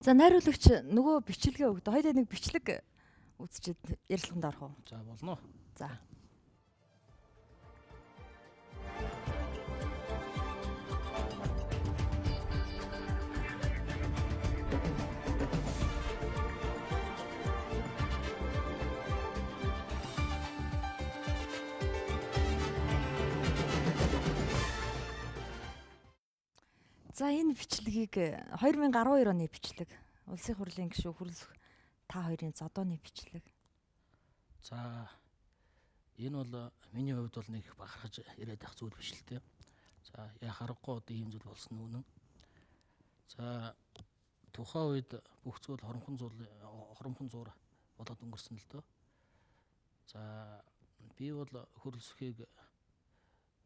За найруулагч нөгөө бичлэгээ өгдөө. Хоёулаа нэг бичлэг үзчихэд ярилцлаганд орох уу? За болно. За. За энэ бичлэгийг 2012 оны бичлэг. Улсын хурлын гишүүн Хөрөлсөх та хоёрын зодооны бичлэг. За энэ бол миний хувьд бол нэг бахархаж яриад байх зүйл биш л дээ. За яа харахгүй одоо ийм зүйл болсон нь үнэн. За тухайн үед бүх зүйл хоромхон зуур болоод өнгөрсөн л дөө. За би бол Хөрөлсөхийг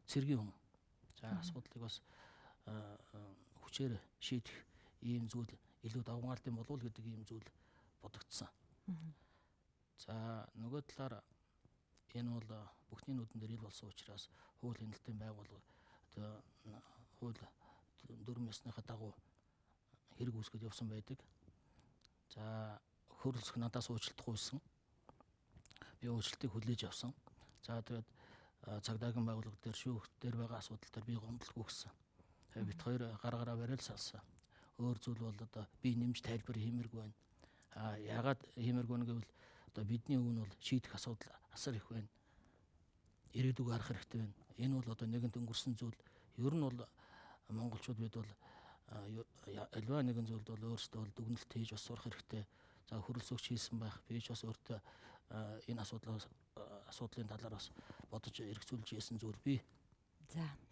цэргийн хүн. За асуудлыг бас хүчээр шийдэх ийм зүйл илүү давмгаалт юм болов уу гэдэг ийм зүйл бодогдсон. За нөгөө талаар энэ бол бүхний нүдэн дээр ил болсон учраас хууль хяналтын байгууллага одоо хууль дүрм ёсныхаа дагуу хэрэг үүсгэж явсан байдаг. За Хөрөлсөх надаас уучлалт гуйсан. Би уучлалтыг хүлээж авсан. За тэгээд цагдаагийн байгууллага дээр шүүх дээр байгаа асуудал дээр би гомдолгүй гэсэн. Тэгээд бид хоёр гар гараа барайл салсан. Өөр зүйл бол одоо би нэмж тайлбар хиймэргүй байна. А яагаад хиймэргүй вэ гэвэл одоо бидний өмнө бол шийдэх асуудал асар их байна. Ирээдүг харах хэрэгтэй байна. Энэ бол одоо нэгэнт өнгөрсөн зүйл. Ер нь бол монголчууд бид бол альва нэгэн зүйлд бол өөрсдөө бол дүгнэлт хийж бас сурах хэрэгтэй. За Хөрөлсөгч хийсэн байх. Би ч бас өөртөө энэ асуудлын талаар бас бодож эргцүүлж хийсэн зүйл би.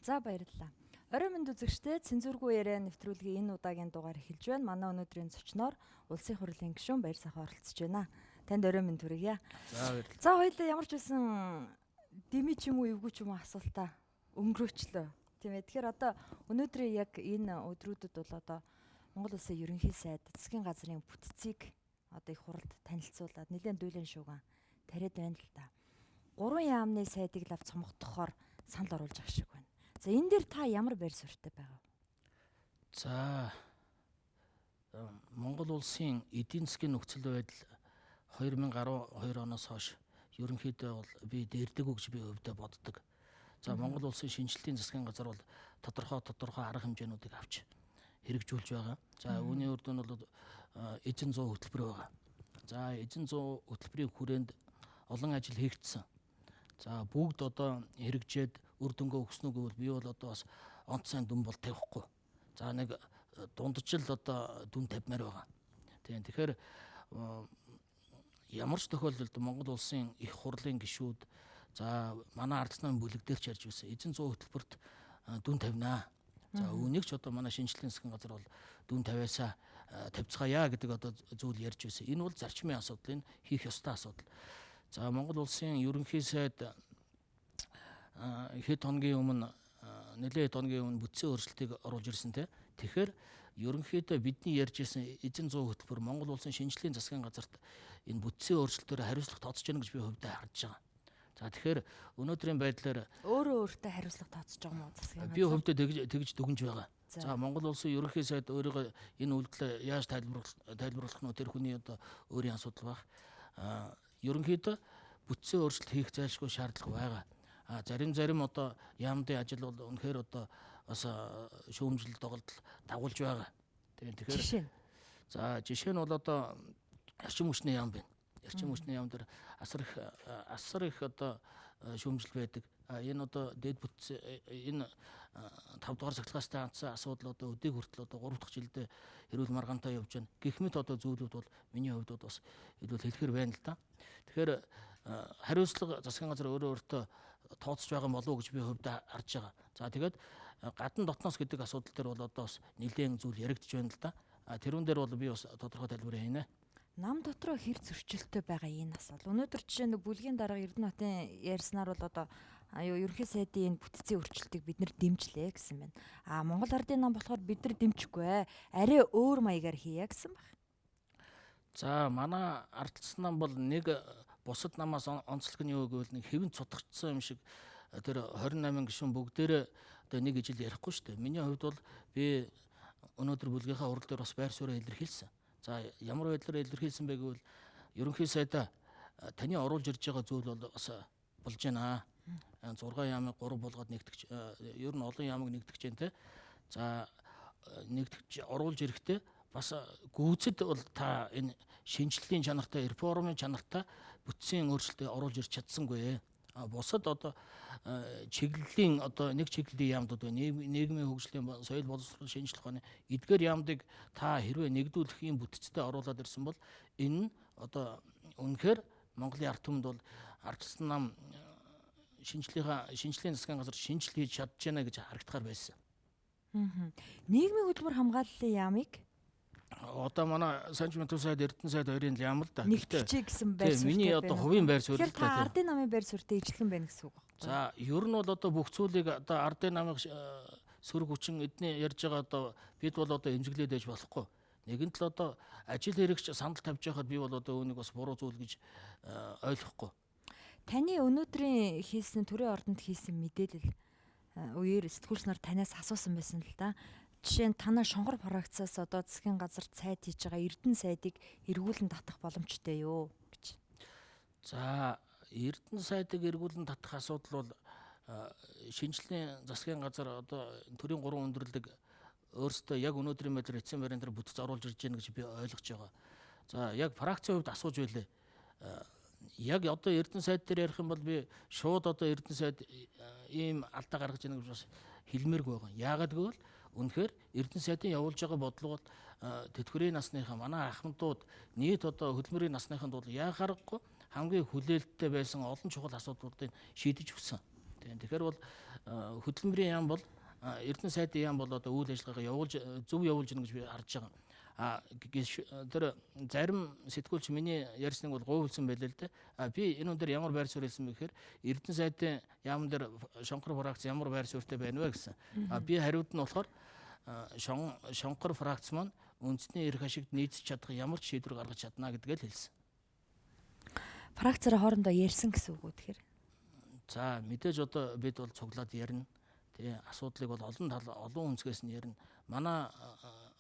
За баярлалаа. Орой мэнд үзэгчдээ цензургүй яриа нэвтрүүлгийн энэ удаагийн дугаар эхэлж байна. Манай өнөөдрийн зочноор Улсын хурлын гишүүн Баярсайхан оролцож байна. Танд орой мэнд хүргье. За баярлалаа. За хоёулаа ямар ч байсан дими ч юм уу эвгүй ч юм уу асуултаа өнгөрөөчлөө. Тийм ээ. Тэгэхээр одоо өнөөдрийн яг энэ өдрүүдэд бол одоо Монгол Улсын ерөнхий сайд засгийн газрын бүтцийг одоо их хуралд танилцуулаад нэлээд дүүлэн шууган тариад байна л да. Гурван яамны сайдыг лав цомгдохоор санал оруулж ах шиг байна. За энэ дээр та ямар байр суурьтай байгаа вэ? За Монгол улсын эдийн засгийн нөхцөл байдал 2012 оноос хойш ерөнхийдөө бол би дээрдэг үү гэж би өвдөө боддог. За Монгол улсын шинжилтийн засгийн газар бол тодорхой арга хэмжээнүүдийг авч хэрэгжүүлж байгаа. За үүний үр дүн бол эзэн 100 хөтөлбөр байгаа. За эзэн 100 хөтөлбөрийн хүрээнд олон ажил хийгдсэн. За бүгд одоо хэрэгжээд үр дүнгээ өгсөн үү гэвэл би бол одоо бас онц сайн дүн бол тавихгүй. За нэг дундчил одоо дүн тавьмаар байгаа. Тийм тэгэхээр ямар ч тохиолдолд Монгол улсын их хурлын гишүүд за манай ардсан намын бүлэг дээр ч ярьж байсан. Эзэн 100 хөтөлбөрт дүн тавина. За үүнийг ч одоо манай шинжилгээний засгийн газар бол дүн тавиасаа тавьцгаая гэдэг одоо зүйл ярьж байсан. Энэ бол зарчмын асуудал, энэ хийх ёстой асуудал. За Монгол улсын ерөнхий сайд хэд хоногийн өмнө нэлээд хоногийн өмнө бүтцийн өөрчлөлтийг оруулж ирсэн те. Тэгэхээр ерөнхийдөө бидний ярьж ирсэн эзэн 100 хөтөлбөр Монгол улсын шинжилгээний засгийн газарт энэ бүтцийн өөрчлөлтөөр хариуцлага тооцож байна гэж би хувьдаа харж байгаа. За тэгэхээр өнөөдрийн байдлаар өөрөө өөртөө хариуцлага тооцож байгаа юм уу засгийн газар? Би хувьдаа тэгж дүгнж байгаа. За Монгол улсын ерөнхий сайд өөрийгөө энэ үйлдэлээ яаж тайлбарлах нь тэр хүний одоо өөрийн асуудал байх. Ерөнхийдөө бүтцийн өөрчлөлт хийх зайлшгүй шаардлага байгаа. А зарим одоо яамдын ажил бол үнэхээр одоо бас шүүмжлэл доголдол дагуулж байгаа. Тэгэхээр за жишээ нь бол одоо эрчим хүчний яам байна. Эрчим хүчний яам дээр асар их одоо шүүмжлэл байдаг. Энэ одоо дээд бүтц энэ 5 дугаар сахилгаастай хандсан асуудал одоо өдийг хүртэл одоо 3 дахь жилдээ эрүүл маргаантай явж байна. Гэх мэт одоо зүйлүүд бол миний хувьд бол бас илүү хэлэхэр байна л да. Тэгэхээр хариуцлага засгийн газар өөрөө өөртөө тооцож байгаа болов уу гэж би хувьдаа харж байгаа. За тэгээд гадна дотноос гэдэг асуудал дээр бол одоо бас нэлээд зүйл яригдж байна л да. Тэрүүн дээр бол би бас тодорхой тайлбар хийнэ. Нам дотроо хэр зөрчилтэй байгаа энэ асуудал. Өнөөдөр жишээ нь бүлгийн дарга Эрдэнэ хотын ярьснаар бол одоо ерөнхий сайдын энэ бүтцийн өөрчлөлтийг бид нэр дэмжлээ гэсэн байна. А Монгол Ардын нам болохоор бид нар дэмжихгүй, арай өөр маягаар хийе гэсэн баг. За манай ардчсан нам бол нэг бусад намаас онцлог нь юу гэвэл нэг хэвэн цутгацсан юм шиг тэр 28 гишүүн бүгдээрээ одоо нэг ижил ярихгүй шүү дээ. Миний хувьд бол би өнөөдөр бүлгийнхаа хурал дээр бас байр сууриа илэрхийлсэн. За ямар байдлаар илэрхийлсэн бэ гэвэл ерөнхий сайдаа таны оруулж ирж байгаа зүйл бол бас болж байна. 6 яамыг 3 болгоод нэгтгэж, ер нь олон яамыг нэгтгэж байна те. За нэгтгэж оруулж ирэхдээ бас гүйцэд бол та энэ шинжлэлийн чанартай, реформын чанартай бүтцийн өөрчлөлтөө оруулж ирч чадсангүй. Бусад одоо чиглэлийн одоо нэг чиглэлийн яамдууд байна. Нийгмийн хөгжлийн, соёл боловсрол, шинжлэх ухааны эдгээр яамдыг та хэрвээ нэгдүүлэх юм бүтцтэй оруулаад ирсэн бол энэ нь одоо үнэхээр Монголын ард түмэнд бол ардчилсан нам шинжлэлийн засгийн газар шинжил хийж чадж байна гэж харагдахаар байсан. Нийгмийн хөдөлмөр хамгааллын яамыг одоо манай Санч Мэтүү сайд, Эрдэнэ сайд хоёрын яам л да. Нэгтгэжээ гэсэн байр суурьтай. Миний одоо хувийн байр суурь. Тэгэхээр та ардын намын байр суурьтай ижилхэн байна гэсэн үг байхгүй юу? За, ер нь бол одоо бүх зүйлийг одоо ардын намын сөрөг хүчин эдний ярьж байгаа одоо бид бол одоо эмзэглээд байж болохгүй. Нэгэнт л одоо ажил хэрэгч санал тавьж байхад би бол одоо үүнийг бас буруу зүйл гэж ойлгохгүй. Таны өнөөдрийн хийсэн төрийн ордонд хийсэн мэдээлэл үеэр сэтгүүлч нар танаас асуусан байсан л да. Жишээ нь танай шонгор фракциас одоо засгийн газар сайд хийж байгаа Эрдэнэ сайдыг эргүүлэн татах боломжтой юу гэж. За, Эрдэнэ сайдыг эргүүлэн татах асуудал бол шинжлэлийн засгийн газар одоо төрийн 3 өндөрлөг өөрсдөө яг өнөөдрийн байдлаар эцсийн байран дээр бүтц оруулж ирж байна гэж би ойлгож байгаа. За, яг фракцийн хувьд асууж байлээ. Яг одоо Эрдэнэ сайд дээр ярих юм бол би шууд одоо Эрдэнэ сайд ийм алдаа гаргаж байна гэж бас хэлмээргүй байгаа. Яагаад гэвэл үнэхээр Эрдэнэ сайдын явуулж байгаа бодлого бол тэтгэврийн насныхаа манай ахмадууд нийт одоо хөдөлмөрийн насныханд бол яа харахгүй хамгийн хүлээлттэй байсан олон чухал асуудлуудыг шийдэж өгсөн. Тэгэхээр бол хөдөлмөрийн яам бол Эрдэнэ сайдын яам бол одоо үйл ажиллагаагаа явуулж зөв явуулж гэнэ гэж би харж байгаа. Тэр зарим сэтгүүлч миний ярьсныг бол гуйлсан байлээ л дээ. Би энэ хүн дээр ямар байр суурь хэлсэн бэ гэхээр Эрдэнэ сайдын яамн дээр шонхор фракц ямар байр суурьтай байна вэ гэсэн. Би хариуд нь болохоор шонхор фракц маань үндэсний эрх ашигт нийцэж чадах ямар ч шийдвэр гаргаж чадна гэдгээ л хэлсэн. Фракцаараа хоорондоо ярьсан гэсэн үг үү тэгэхээр? За, мэдээж одоо бид бол цуглаад ярина. Тэгээ асуудлыг бол олон тал олон өнцгөөс нь ярина. Манай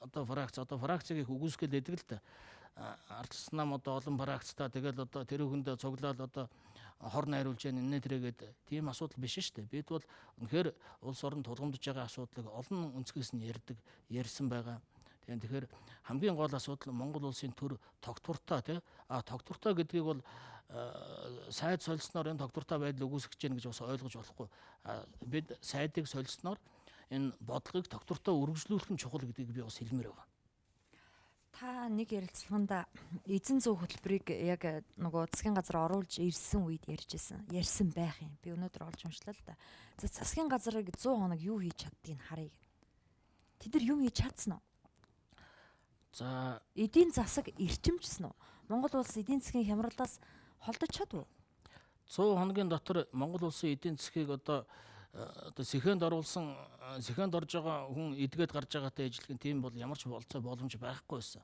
одоо фракц одоо фракцыг их үгүйсгэл байдаг л да. Ардчилсан нам одоо олон фракцтай тэгэл одоо тэр хүндээ цуглаал одоо хор найруулж яана энэ тэргээд тийм асуудал биш шүү дээ. Бид бол үнэхээр улс орон тулгамдж байгаа асуудлыг олон өнцгөөс нь ярьдаг, ярьсан байгаа. Тэгэхээр хамгийн гол асуудал Монгол улсын төр тогтвортой тий. Тогтвортой гэдгийг бол сайд солисноор энэ тогтвортой байдал үгүйсгэж гэнэ гэж бас ойлгож болохгүй. Бид сайдыг солисноор энэ бодлогыг тогтвортой үргэлжлүүлэх нь чухал гэдгийг би бас хэлмээр байна. Та нэг ярилцлаганда эзэн зүй хөтөлбөрийг яг нөгөө засгийн газар оруулж ирсэн үед ярьжсэн. Ярьсан байх юм. Би өнөөдөр олж уншлаа л да. За, засгийн газрыг 100 хоног юу хийж чаддгийг харъя. Тэд нар юм хийж чадсан уу? За, эдийн засаг эрчимжсэн үү? Монгол улс эдийн засгийн хямралаас холдож чадв уу? 100 хоногийн дотор Монгол улсын эдийн засгийг одоо сэхэнд оруулсан, сэхэнд орж байгаа хүн эдгээд гарч байгаатай ижилхэн тийм бол ямар ч болцоо боломж байхгүй байсан.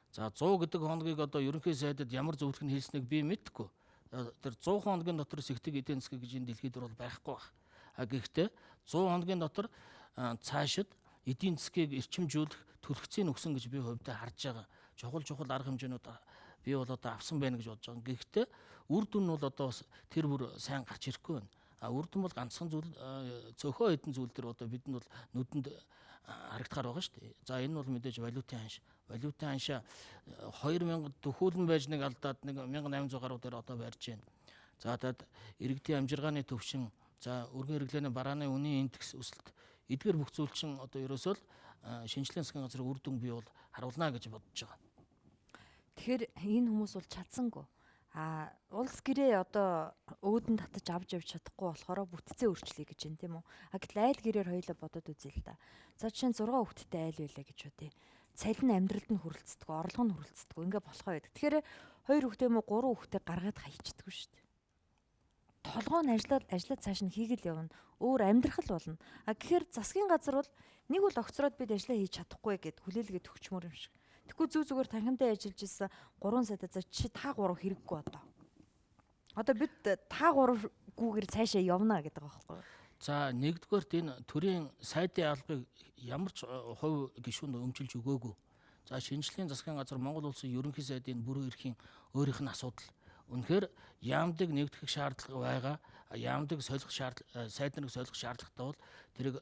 За, 100 гэдэг хоногийг одоо ерөнхий сайдад ямар зөвлөх нь хэлснийг би мэдэхгүй. Тэр 100 хоногийн дотор сэгтэг эдийн засгийг гэж энэ дэлхийд бол байхгүй байх. Гэхдээ 100 хоногийн дотор цаашид эдийн засгийг эрчимжүүлэх төлөвцийг өгсөн гэж би хувьдаа харж байгаа. Чухал арга хэмжээнүүд би бол одоо авсан байна гэж бодож байгаа. Гэхдээ үр дүн нь бол одоо бас тэр бүр сайн гарч ирэхгүй байна. Үр дүн бол ганцхан зүйл цөөхөн хэдэн зүйл төр одоо бидэнд бол нүдэнд харагдахаар байгаа шүү дээ. За, энэ бол мэдээж валютын ханш. Валютын ханшаа 2000 төхөөлөн байж нэг алдаад нэг 1800 гаруй дээр одоо барьж байна. За, тэгэд иргэдийн амжиргааны төвшин, за өргөн хэрэглээний барааны үнийн индекс өсөлт эдгээр бүх зүйл чинь одоо ерөөсөө л шинжлэлийн засгийн газрын үр дүн би бол харуулна гэж бодож байгаа. Тэгэхээр энэ хүмүүс бол чадсангүй. Улс гэрээ одоо өөдөн татаж авч явж чадахгүй болохоор бүтцээ өөрчлөе гэж байна тийм үү? Гэтэл айл гэрээр хоёулаа бодод үзье л да. За, жишээ нь 6 хүүхэдтэй айл байлаа гэж бодъё. Цалин нь амьдралд нь хүрэлцдэг, орлого нь хүрэлцдэг. Ингээ болохоо байдаг. Тэгэхээр 2 хүүхдээ юм уу 3 хүүхдээ гаргаад хаячдаггүй шүү дээ. Толгоо нь ажиллаад цааш нь хийгэл явна. Өөр амьдрах л болно. Тэгэхээр засгийн газар бол нэг бол огцроод бид ажиллаа хийж чадахгүй гэд хүлээлгээ төгчмөр юм шиг. Тэгэхгүй зүг зүгээр танхимдаа ажиллаж исэн 3 сайдаа за чи та 3 хэрэггүй одоо. Одоо бид та 3-гүүгээр цаашаа явна гэдэг байгаа байхгүй юу? За, нэгдүгээрт энэ төрийн сайдын албыг ямар ч хувь гишүүнд өмчилж өгөөгүй. За шинжлэлийн засгийн газар Монгол улсын ерөнхий сайдын бүрэн эрхийн өөрийнх нь асуудал. Үнэхээр яамдыг нэгтгэх шаардлага байгаа. Яамдыг солих шаардлага, сайд нарыг солих шаардлагатай бол тэрийг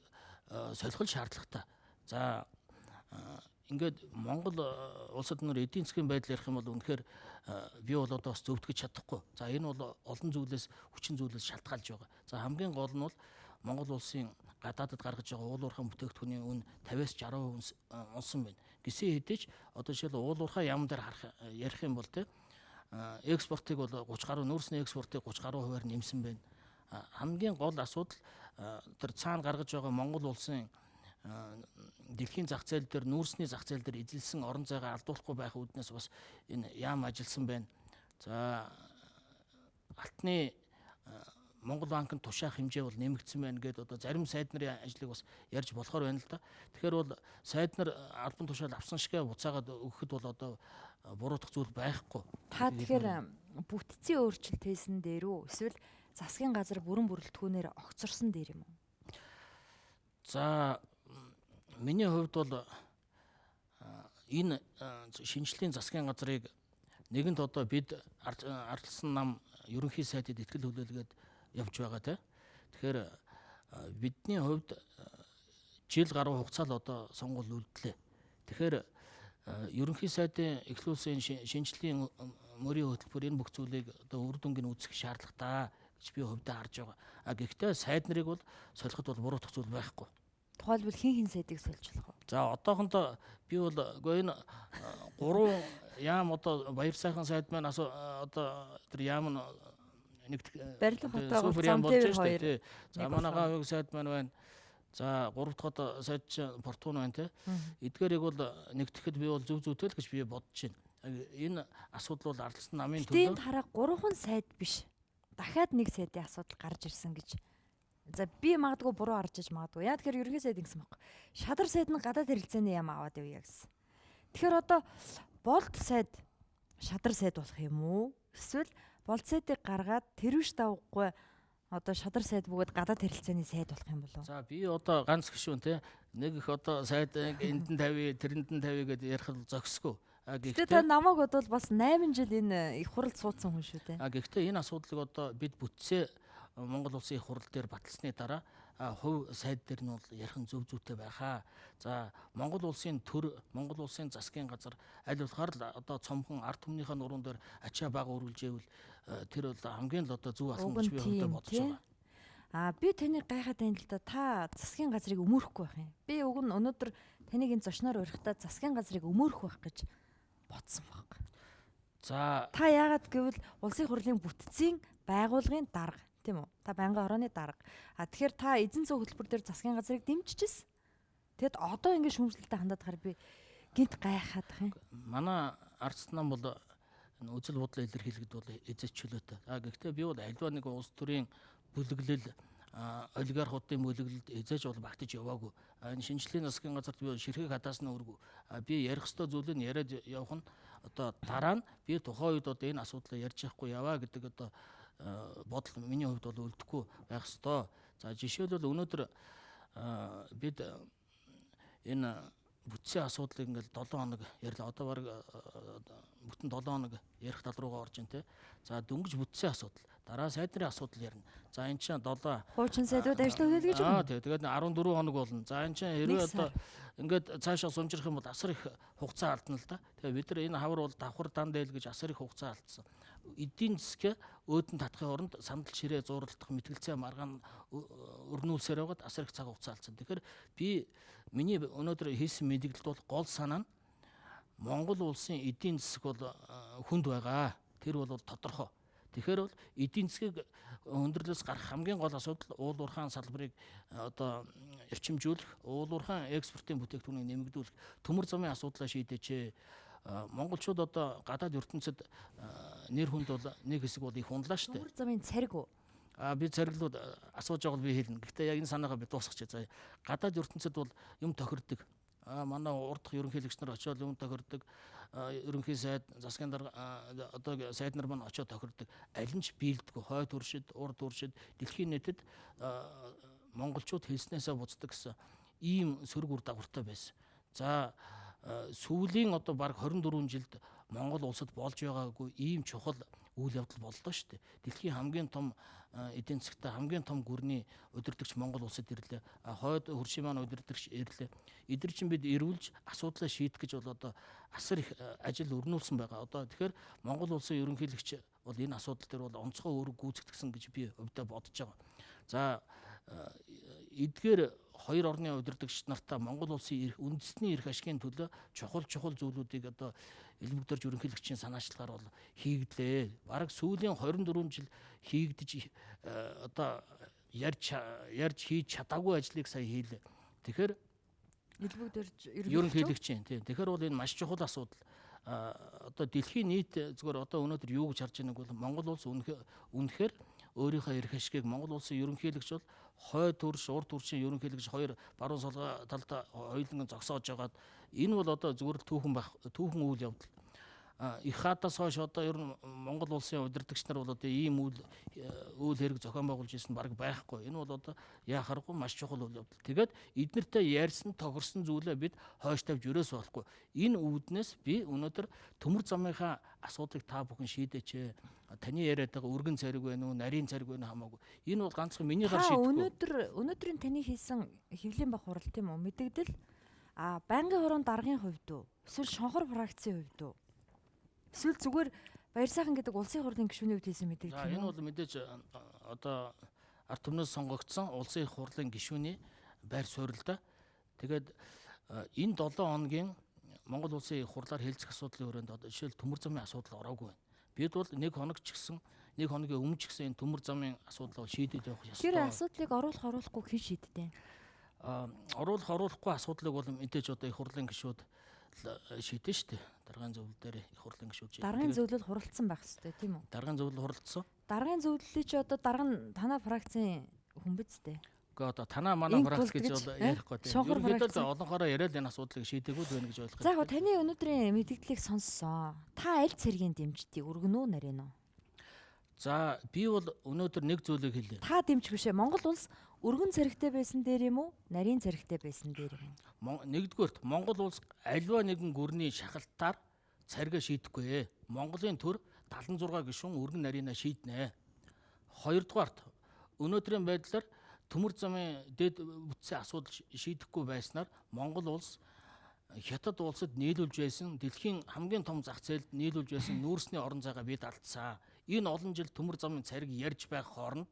солих шаардлагатай. За ингээд Монгол улсад нөр эдийн засгийн байдал ярих юм бол үнэхээр би бол одоо бас зөвтгөж чадахгүй. За энэ бол олон зүйлээс, хүчин зүйлээс шалтгаалж байгаа. За хамгийн гол нь бол Монгол улсын гадаадад гаргаж байгаа уул уурхайн бүтээгдэхүүний үн 50-аас 60% унсан байна. Гэсэн хэдий ч одоо жишээл уул уурхай яам дээр харах ярих юм бол те экспортыг бол 30 гаруй нүүрсний экспортыг 30 гаруй хувиар нэмсэн байна. Хамгийн гол асуудал тэр цаана гаргаж байгаа Монгол улсын дэлхийн зах зээл дээр нүүрсний зах зээл дээр эзэлсэн орон зайгаа алдуулахгүй байх үүднээс бас энэ яам ажилласан байна. За алтны Монгол банкнд тушаах хэмжээ бол нэмэгдсэн байна гэдээ одоо зарим сайд нарын ажлыг бас ярьж болохоор байна л да. Тэгэхээр бол сайд нар албан тушаал авсан шигэ буцаагаад өгөхөд бол одоо буруутгах зүйл байхгүй. Та тэгэхээр бүтцийн өөрчлөлт хийсэн дээр үү эсвэл засгийн газар бүрэн бүрэлдэхүүнээр огцорсон дээр юм уу? За миний хувьд бол энэ шинжлэлийн засгийн газрыг нэгэнт одоо бид ардчилсан нам ерөнхий сайдад ихтгэл хүлээлгээд явж байгаа те. Тэгэхээр бидний хувьд жил гаруй хугацаанд одоо сонгуул үлдлээ. Тэгэхээр ерөнхий сайдын эхлүүлсэн шинжлэлийн мөрийн хөтөлбөр энэ бүх зүйлийг одоо үр дүнг нь үзэх шаардлагатай гэж би хувьдаа харж байгаа. А гэхдээ сайд нарыг бол солиход бол буруутгах зүйл байхгүй. Тухайлбал хэн хэн сайдыг сольж болох вэ? За одоохондоо би бол үгүй энэ гурван яам одоо Баяр сайхан сайд маань одоо тэр яам нь нэг барилга хотоо зам дээр хоёр. За манай гавыг сайд маань байна. За гурав дахь одоо сайд чинь Фортун байна те. Эдгээрийг бол нэгтгэхэд би бол зөв зүйтэй л гэж би бодож байна. Энэ асуудал бол ардчилсан намын төлөө. Энд хараа гурван сайд биш. Дахиад нэг сайдын асуудал гарч ирсэн гэж. За би магадгүй буруу харж иж магадгүй. Яа тэгэхээр ерөнхий сайд ингэсэн байхгүй. Шадар сайд нь гадаад харилцааны яам аваад явъя гэсэн. Тэгэхээр одоо болд сайд шадар сайд болох юм уу? Эсвэл болд сайдыг гаргаад тэрвш давгүй одоо шадар сайд бөгөөд гадаад харилцааны сайд болох юм болов уу? За би одоо ганц гишүүн те нэг их одоо сайд энд нь 50 тэрэнд нь 50 гэдээ ярих нь зохисгүй. Гэхдээ та намайг бодвол бас 8 жил энэ их хуралд суудсан хүн шүү дээ. А гэхдээ энэ асуудлыг одоо бид бүтсээ Монгол улсын их хурал дээр баталсны дараа хувь сайд дээр нь бол ярих нь зөв зүйтэй байхаа. За Монгол улсын төр, Монгол улсын засгийн газар аль болохоор л одоо цомхон ард түмнийхээ нуруунд дээр ачаа бага өргөлжээвэл тэр бол хамгийн л одоо зөв алхам гэж би хувьдаа бодож байгаа. А би таныг гайхаад байна л да. Та засгийн газрыг өмөрөхгүй байх юм. Би уг нь өнөөдөр таныг энэ зочноор урихдаа засгийн газрыг өмөрөх байх гэж бодсон байхгүй. За та яагаад гэвэл улсын хурлын бүтцийн байгуулгын дарга тийм үү? Та байнгын хорооны дарга. А тэгэхээр та эзэн зүй хөтөлбөр дээр засгийн газрыг дэмжижсэн. Тэгэд одоо ингэ шүүмжлэлтэй хандаад хаар би гинт гайхаад байх юм. Манай ардчилсан нам бол үзэл бодлоо илэрхийлэхэд бол эзэж чөлөөтэй. А гэхдээ би бол альва нэг улс төрийн бүлэглэл олигархуудын бүлэглэлд эзэж бол багтаж яваагүй. Энэ шинжлэлийн засгийн газарт би ширхэг хадаас нь өргөө. Би ярих ёстой зүйлийг нь яриад явах нь одоо дараа нь би тухайн үед одоо энэ асуудлыг ярьж явахгүй яваа гэдэг одоо бодол миний хувьд бол үлдэхгүй байх ёстой. За жишээлбэл өнөөдөр бид энэ бүтцийн асуудлыг ингээл 7 хоног ярьлаа. Одоо бараг бүтэн 7 хоног ярих тал руугаа орж ин тэ. За дөнгөж бүтцийн асуудал, дараа сайд нарын асуудал ярина. За эн чинь 7 хуучин сайдууд ажил төлөөлөж байгаа. Аа тэгээд 14 хоног болно. За эн чинь хэрвээ одоо ингээд цаашаа сумжрах юм бол асар их хугацаа алдна л да. Тэгээ бид нар энэ хавар бол давхар дан дээл гэж асар их хугацаа алдсан. Эдийн засгээ өөдөн татахын оронд сандал ширээ зууралдах мэтгэлцээ маргаан өрнүүлсээр байгаад асар их цаг хугацаа алдсан. Тэгэхээр би миний өнөөдөр хийсэн мэдээлэлд бол гол санаа нь Монгол улсын эдийн засаг бол хүнд байгаа. Тэр бол тодорхой. Тэгэхээр бол эдийн засгийг өндөрлөөс гарах хамгийн гол асуудал уул уурхаан салбарыг одоо эрчимжүүлэх, уул уурхаан экспортын бүтээгдэхүүнийг нэмэгдүүлэх, төмөр замын асуудлаа шийдээч. Монголчууд одоо гадаад ертөнцид нэр хүнд бол нэг хэсэг бол их унлаа шүү дээ. Төмөр замын цариг уу? А би цариглууд асууж байгаа бол би хэлнэ. Гэхдээ яг энэ санаагаа би дуусгачих. За гадаад ертөнцид бол юм тохирдог. А манай урдх ерөнхийлөгч нар очиод юм тохирдог. Ерөнхий сайд, засгийн дарга одоо сайд нар маань очиод тохирдог. Аль нь ч биелдэггүй. Хой туршид, урд туршид дэлхийн нийтэд монголчууд хэлснээсээ буцдаг гэсэн ийм сөрөг үр дагавартай байсан. За сүүлийн одоо бараг 24 жилд Монгол улсад болж байгаагүй ийм чухал үйл явдал боллоо шүү дээ. Дэлхийн хамгийн том эдийн засгт хамгийн том гүрний удирдагч Монгол улсад ирлээ. Хойд хөршийн маань удирдагч ирлээ. Эдгээр чинь бид эрүүлж асуудлаа шийдэх гэж бол одоо асар их ажил өрнүүлсэн байгаа. Одоо тэгэхээр Монгол улсын ерөнхийлөгч бол энэ асуудал дээр бол онцгой үүрэг гүйцэтгсэн гэж би хувьдаа бодож байгаа. За эдгээр хоёр орны удирдагч нартаа Монгол улсын эрх, үндэсний эрх ашигын төлөө чухал зүйлүүдийг одоо элбэг дөрж ерөнхийлөгчийн санаачлагаар бол хийгдлээ. Бараг сүүлийн 24 жил хийгдэж одоо ярьж хийж чадаагүй ажлыг сая хийлээ. Тэгэхээр элбэг дөрж ерөнхийлөгчийн тийм. Тэгэхээр бол энэ маш чухал асуудал. Одоо дэлхийн нийт зүгээр одоо өнөөдөр юу гэж харж байгааг бол Монгол улс үнэхээр өөрийнхөө эрх ашигыг Монгол улсын ерөнхийлөгч бол хойд төрш, урд төршийн ерөнхийлөгч хоёр баруун солгой талд хоёуланг зогсоож байгаад энэ бол одоо зүгээр л түүхэн үйл явдал. Их хаадаас хойш одоо ер нь Монгол улсын удирдагч нар бол одоо ийм үйл хэрэг зохион байгуулж ирсэн бараг байхгүй. Энэ бол одоо яхаарахгүй маш чухал үйл явдал. Тэгээд эднэртэй ярьсан, тохирсон зүйлээ бид хойш тавьж өрөөс болохгүй. Энэ үүднээс би өнөөдөр төмөр замынхаа асуудлыг та бүхэн шийдээч. Таны яриад байгаа өргөн цариг байна уу, нарийн цариг байна хамаагүй. Энэ бол ганцхан миний гар шийдэхгүй. Өнөөдрийн таны хийсэн хэвлийн баг хурал тийм үү? Мэдэгдэл байнгын хуруунд даргын хувьд үү? Эсвэл шонхор фракцийн хувьд үү? Эсвэл зүгээр Баярсайхан гэдэг улсын хурлын гишүүний хувьд хийсэн мэдэгдэл. За энэ бол мэдээж одоо ард түмнээс сонгогдсон улсын их хурлын гишүүний байр суурь л да. Тэгээд энэ 7 хоногийн Монгол улсын их хурлаар хэлцэх асуудлын өрөөнд одоо жишээл төмөр замын асуудал ороогүй байна. Бид бол нэг хоног ч гэсэн нэг хоногийн өмнө ч гэсэн энэ төмөр замын асуудлыг шийдээд явах ёстой. Тэр асуудлыг оруулах оруулахгүй хэн шийддэг? Оруулах оруулахгүй асуудлыг бол мэдээж одоо их хурлын гишүүд шийдэн шүү дээ. Даргын зөвлөл дээр их хурлын гишүүд шийдэн. Даргын зөвлөл хуралдсан байх ёстой тийм үү? Даргын зөвлөл хуралдсан. Даргын зөвлөлийг чи одоо дарга нь танаа фракцийн хүн биз дээ. Үгүй одоо танаа манай фракц гэж бол ярихгүй тийм. Ерөнхийдөө олонхороо яриад энэ асуудлыг шийдээгүй л байна гэж ойлгох. За яг таны өнөөдрийн мэдээллийг сонссон. Та аль цэргийн дэмждгийг өргөнө үү нарийн үү? За би бол өнөөдөр нэг зүйлийг хэлье. Та дэмжих бишээ. Монгол улс өргөн цэрэгтэй байсан дээр юм уу? Нарийн цэрэгтэй байсан дээр юм уу? Нэгдүгээрт Монгол улс альва нэгэн гүрний шахалтаар царгаа шийдэхгүй. Монголын төр 76 гишүүн өргөн нарийнаа шийднэ. Хоёрдугаарт өнөөдрийн байдлаар төмөр замын дэд бүтцийн асуудал шийдэхгүй байснаар Монгол улс Хятад улсад нийлүүлж байсан дэлхийн хамгийн том зах зээлд нийлүүлж байсан нүүрсний орон зайгаа бид алдсан. Энэ олон жил төмөр замын цариг ярьж байх хооронд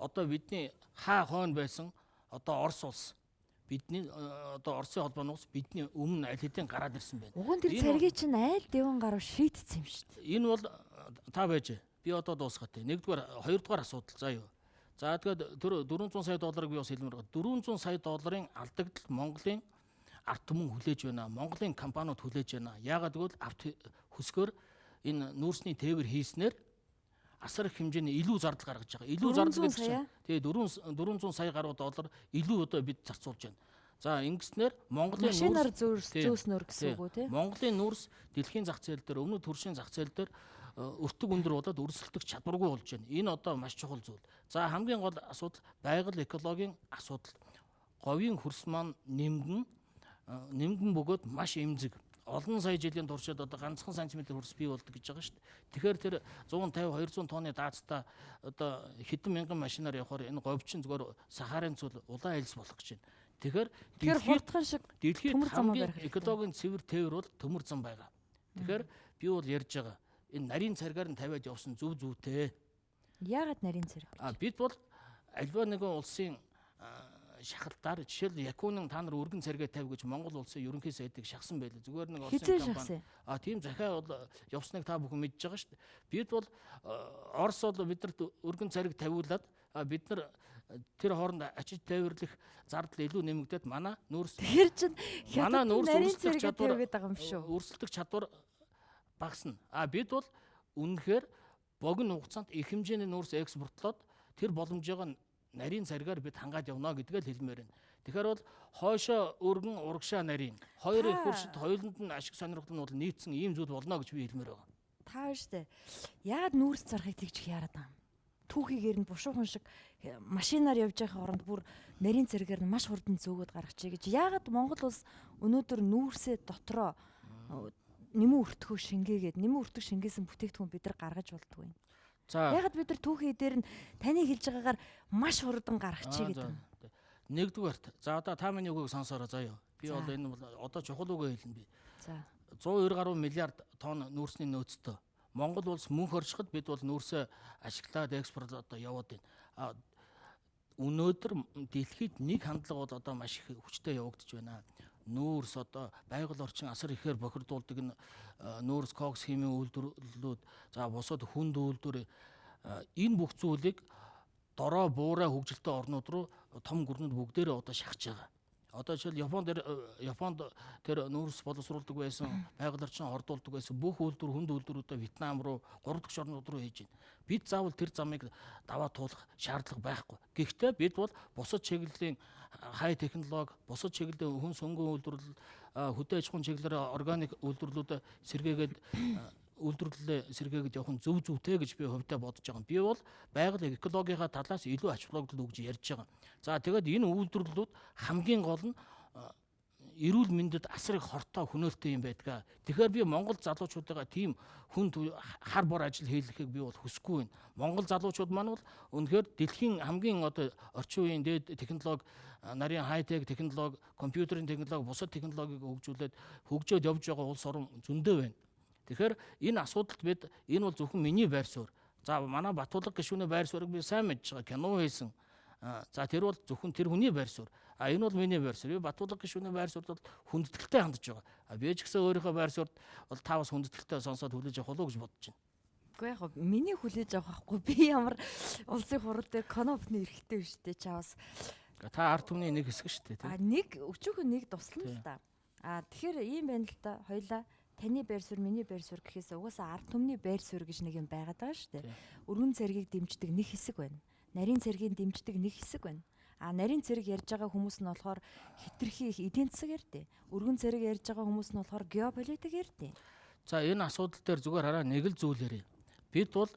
одоо бидний хаа хойно байсан одоо Орос улс бидний одоо Оросын холбооны улс бидний өмнө аль хэдийн гараад ирсэн байна. Уг нь тэр царгийг чинь айл дэвэн гаруй шийдсэн юм шүү дээ. Энэ бол та байж би одоо дуусгатай. Нэгдүгээр, хоёрдугаар асуудал заа юу. За тэгэхээр тэр 400 сая долларыг би бас хэлмээр байгаа. 400 сая долларын алдагдал Монголын ард түмэн хүлээж байна. Монголын компаниуд хүлээж байна. Яагаад гэвэл авт хөсгөр энэ нүүрсний тээвэр хийснээр асар их хэмжээний илүү зардал гаргаж байгаа. Илүү зардал гэдэг чинь тэгээ 400 сая гаруй доллар илүү одоо бид зарцуулж байна. За ингэснээр Монголын машинаар зөөснөр гэсэн үг үү те? Монголын нүүрс дэлхийн зах зээл дээр өмнөд төршийн зах зээл дээр өртөг өндөр болоод өрсөлдөх чадваргүй болж байна. Энэ одоо маш чухал зүйл. За хамгийн гол асуудал байгаль экологийн асуудал. Говийн хөрс маань нэмгэн бөгөөд маш эмзэг. Олон сая жилийн туршид одоо ганцхан сантиметр хөрс бий болдог гэж байгаа шүү дээ. Тэгэхээр тэр 150 200 тонны даацтай одоо хэдэн мянган машинаар явахаар энэ говьчин зүгээр Сахарын цөл улаан элс болох гэж байна. Тэгэхээр хурдхан шиг дэлхийд хамгийн экологийн цэвэр тээвэр бол төмөр зам байгаа. Тэгэхээр би бол ярьж байгаа. Энэ нарийн царгаар нь тавиад явсан зөв зүйтэй. Яагаад нарийн цариг? Бид бол альва нэгэн улсын шахалтаар жишээл Якунин та нар өргөн царгаа тавь гэж Монгол улсын ерөнхий сайдыг шахсан байлээ. Зүгээр нэг Оросын компани. Тийм захиа бол явсныг та бүхэн мэдж байгаа шүү дээ. Бид бол Орос бол биднэрт өргөн цариг тавиулаад бид нар тэр хооронд ачиж тээвэрлэх зардал илүү нэмэгдээд манай нүүрс тэр чинь манай нүүрс өрсөлдөх чадвар байгаа юм шүү. Өрсөлдөх чадвар багасна. Бид бол үнэхээр богино хугацаанд их хэмжээний нүүрс экспортлоод тэр боломжийг нарийн царгаар бид хангаад явна гэдгээ л хэлмээр байна. Тэгэхээр бол хойшоо өргөн урагшаа нарийн хоёр их хөршид хоёуланд нь ашиг сонирхол нь бол нийцсэн ийм зүйл болно гэж би хэлмээр байгаа. Та штэ. Яагаад нүүрс зарахыг тэгж их яарад байгаа юм? түүхийгээр нь бушуухан шиг машинаар явж байгаа оронд бүр нарийн цэргээр нь маш хурдан зөөгөөд гаргачих гэж. Яагаад Монгол улс өнөөдөр нүүрсээ дотроо нэмэн өртгөө шингээгээд нэмэн өртөг шингээсэн бүтээгдэхүүн бид нар гаргаж болдгоо юм. За Яагаад бид нар түүхий дээр нь таны хэлж байгаагаар маш хурдан гаргачих гэдэг юм. Нэгдүгээрт за одоо та миний үгийг сонсоорой заяа. Би бол энэ бол одоо чухал үгээ хэлнэ би. За 190 гаруй миллиард тонн нүүрсний нөөцтэй. Монгол улс мөнх оршиход бид бол нүүрсээ ашиглаад экспорт одоо яваад байна. Өнөөдөр дэлхийд нэг хандлага бол одоо маш их хүчтэй явагдаж байна. Нүүрс одоо байгаль орчин асар ихээр бохирдуулдаг энэ нүүрс кокс химийн үйлдвэрлэлүүд, за бусад хүнд үйлдвэр, энэ бүх зүйлийг дорой буурай хөгжилтэй орнууд руу том гүрнүүд бүгдээрээ одоо шахаж байгаа. Одоо жишээл Японд тэр нүүрс боловсруулдаг байсан, байгаль орчин хордуулдаг байсан бүх үйлдвэр, хүнд үйлдвэрүүдээ Вьетнам руу, 3 дахь орнууд руу хийж байна. Бид заавал тэр замыг даваа туулах шаардлага байхгүй. Гэхдээ бид бол бусад чиглэлийн хай технологи, бусад чиглэлийн хүн сөнгөн үйлдвэрлэл, хөдөө аж ахуйн чиглэлээр органик үйлдвэрлэлүүдээ сэргээгээд үйлдвэрлэлээ сэргээгээд явах нь зөв зөвтэй гэж би хувьдаа бодож байгаа. Би бол байгаль экологийнхаа талаас илүү ач холбогдол өгж ярьж байгаа. За тэгээд энэ үйлдвэрлэлүүд хамгийн гол нь эрүүл мэндэд асар их хортой хөнөөлтэй юм байдаг. Тэгэхээр би Монгол залуучуудыгаа тийм хүнд хар бор ажил хийлгэхийг би бол хүсэхгүй байна. Монгол залуучууд маань бол үнэхээр дэлхийн хамгийн одоо орчин үеийн дээд технологи, нарийн хай-тек технологи, компьютерийн технологи, бусад технологиг хөгжүүлээд хөгжөөд явж байгаа улс орон зөндөө байна. Тэгэхээр энэ асуудалд бид энэ бол зөвхөн миний байр суурь. За манай Батулга гишүүний байр суурийг би сайн мэдж байгаа. Кино хийсэн. За тэр бол зөвхөн тэр хүний байр суурь. А энэ бол миний байр суурь. Би Батулга гишүүний байр суурьд бол хүндэтгэлтэй хандж байгаа. А би ч гэсэн өөрийнхөө байр суурьд бол та бас хүндэтгэлтэй сонсоод хүлээж авах болов уу гэж бодож байна. Үгүй яг миний хүлээж авах байхгүй. Би ямар улсын хурал дээр конопны эрхтэй биш үү чавас. Та ард түмний нэг хэсэг шүү дээ, тийм. А нэг өчүүхэн нэг туслана л да. А тэгэхээр ийм байна л да. Хоёлаа таны байр суурь, миний байр суурь гэхээс угаасаа ард түмний байр суурь гэж нэг юм байгаад байгаа шүү дээ. Өргөн цэргийг дэмждэг нэг хэсэг байна. Нарийн цэргийг дэмждэг нэг хэсэг байна. А нарийн цэрэг ярьж байгаа хүмүүс нь болохоор хитрхи их эдийн засаг ярьдээ. Өргөн цэрэг ярьж байгаа хүмүүс нь болохоор геополитик ярьдээ. За энэ асуудал дээр зүгээр хараа нэг л зүйл ярив. Бид бол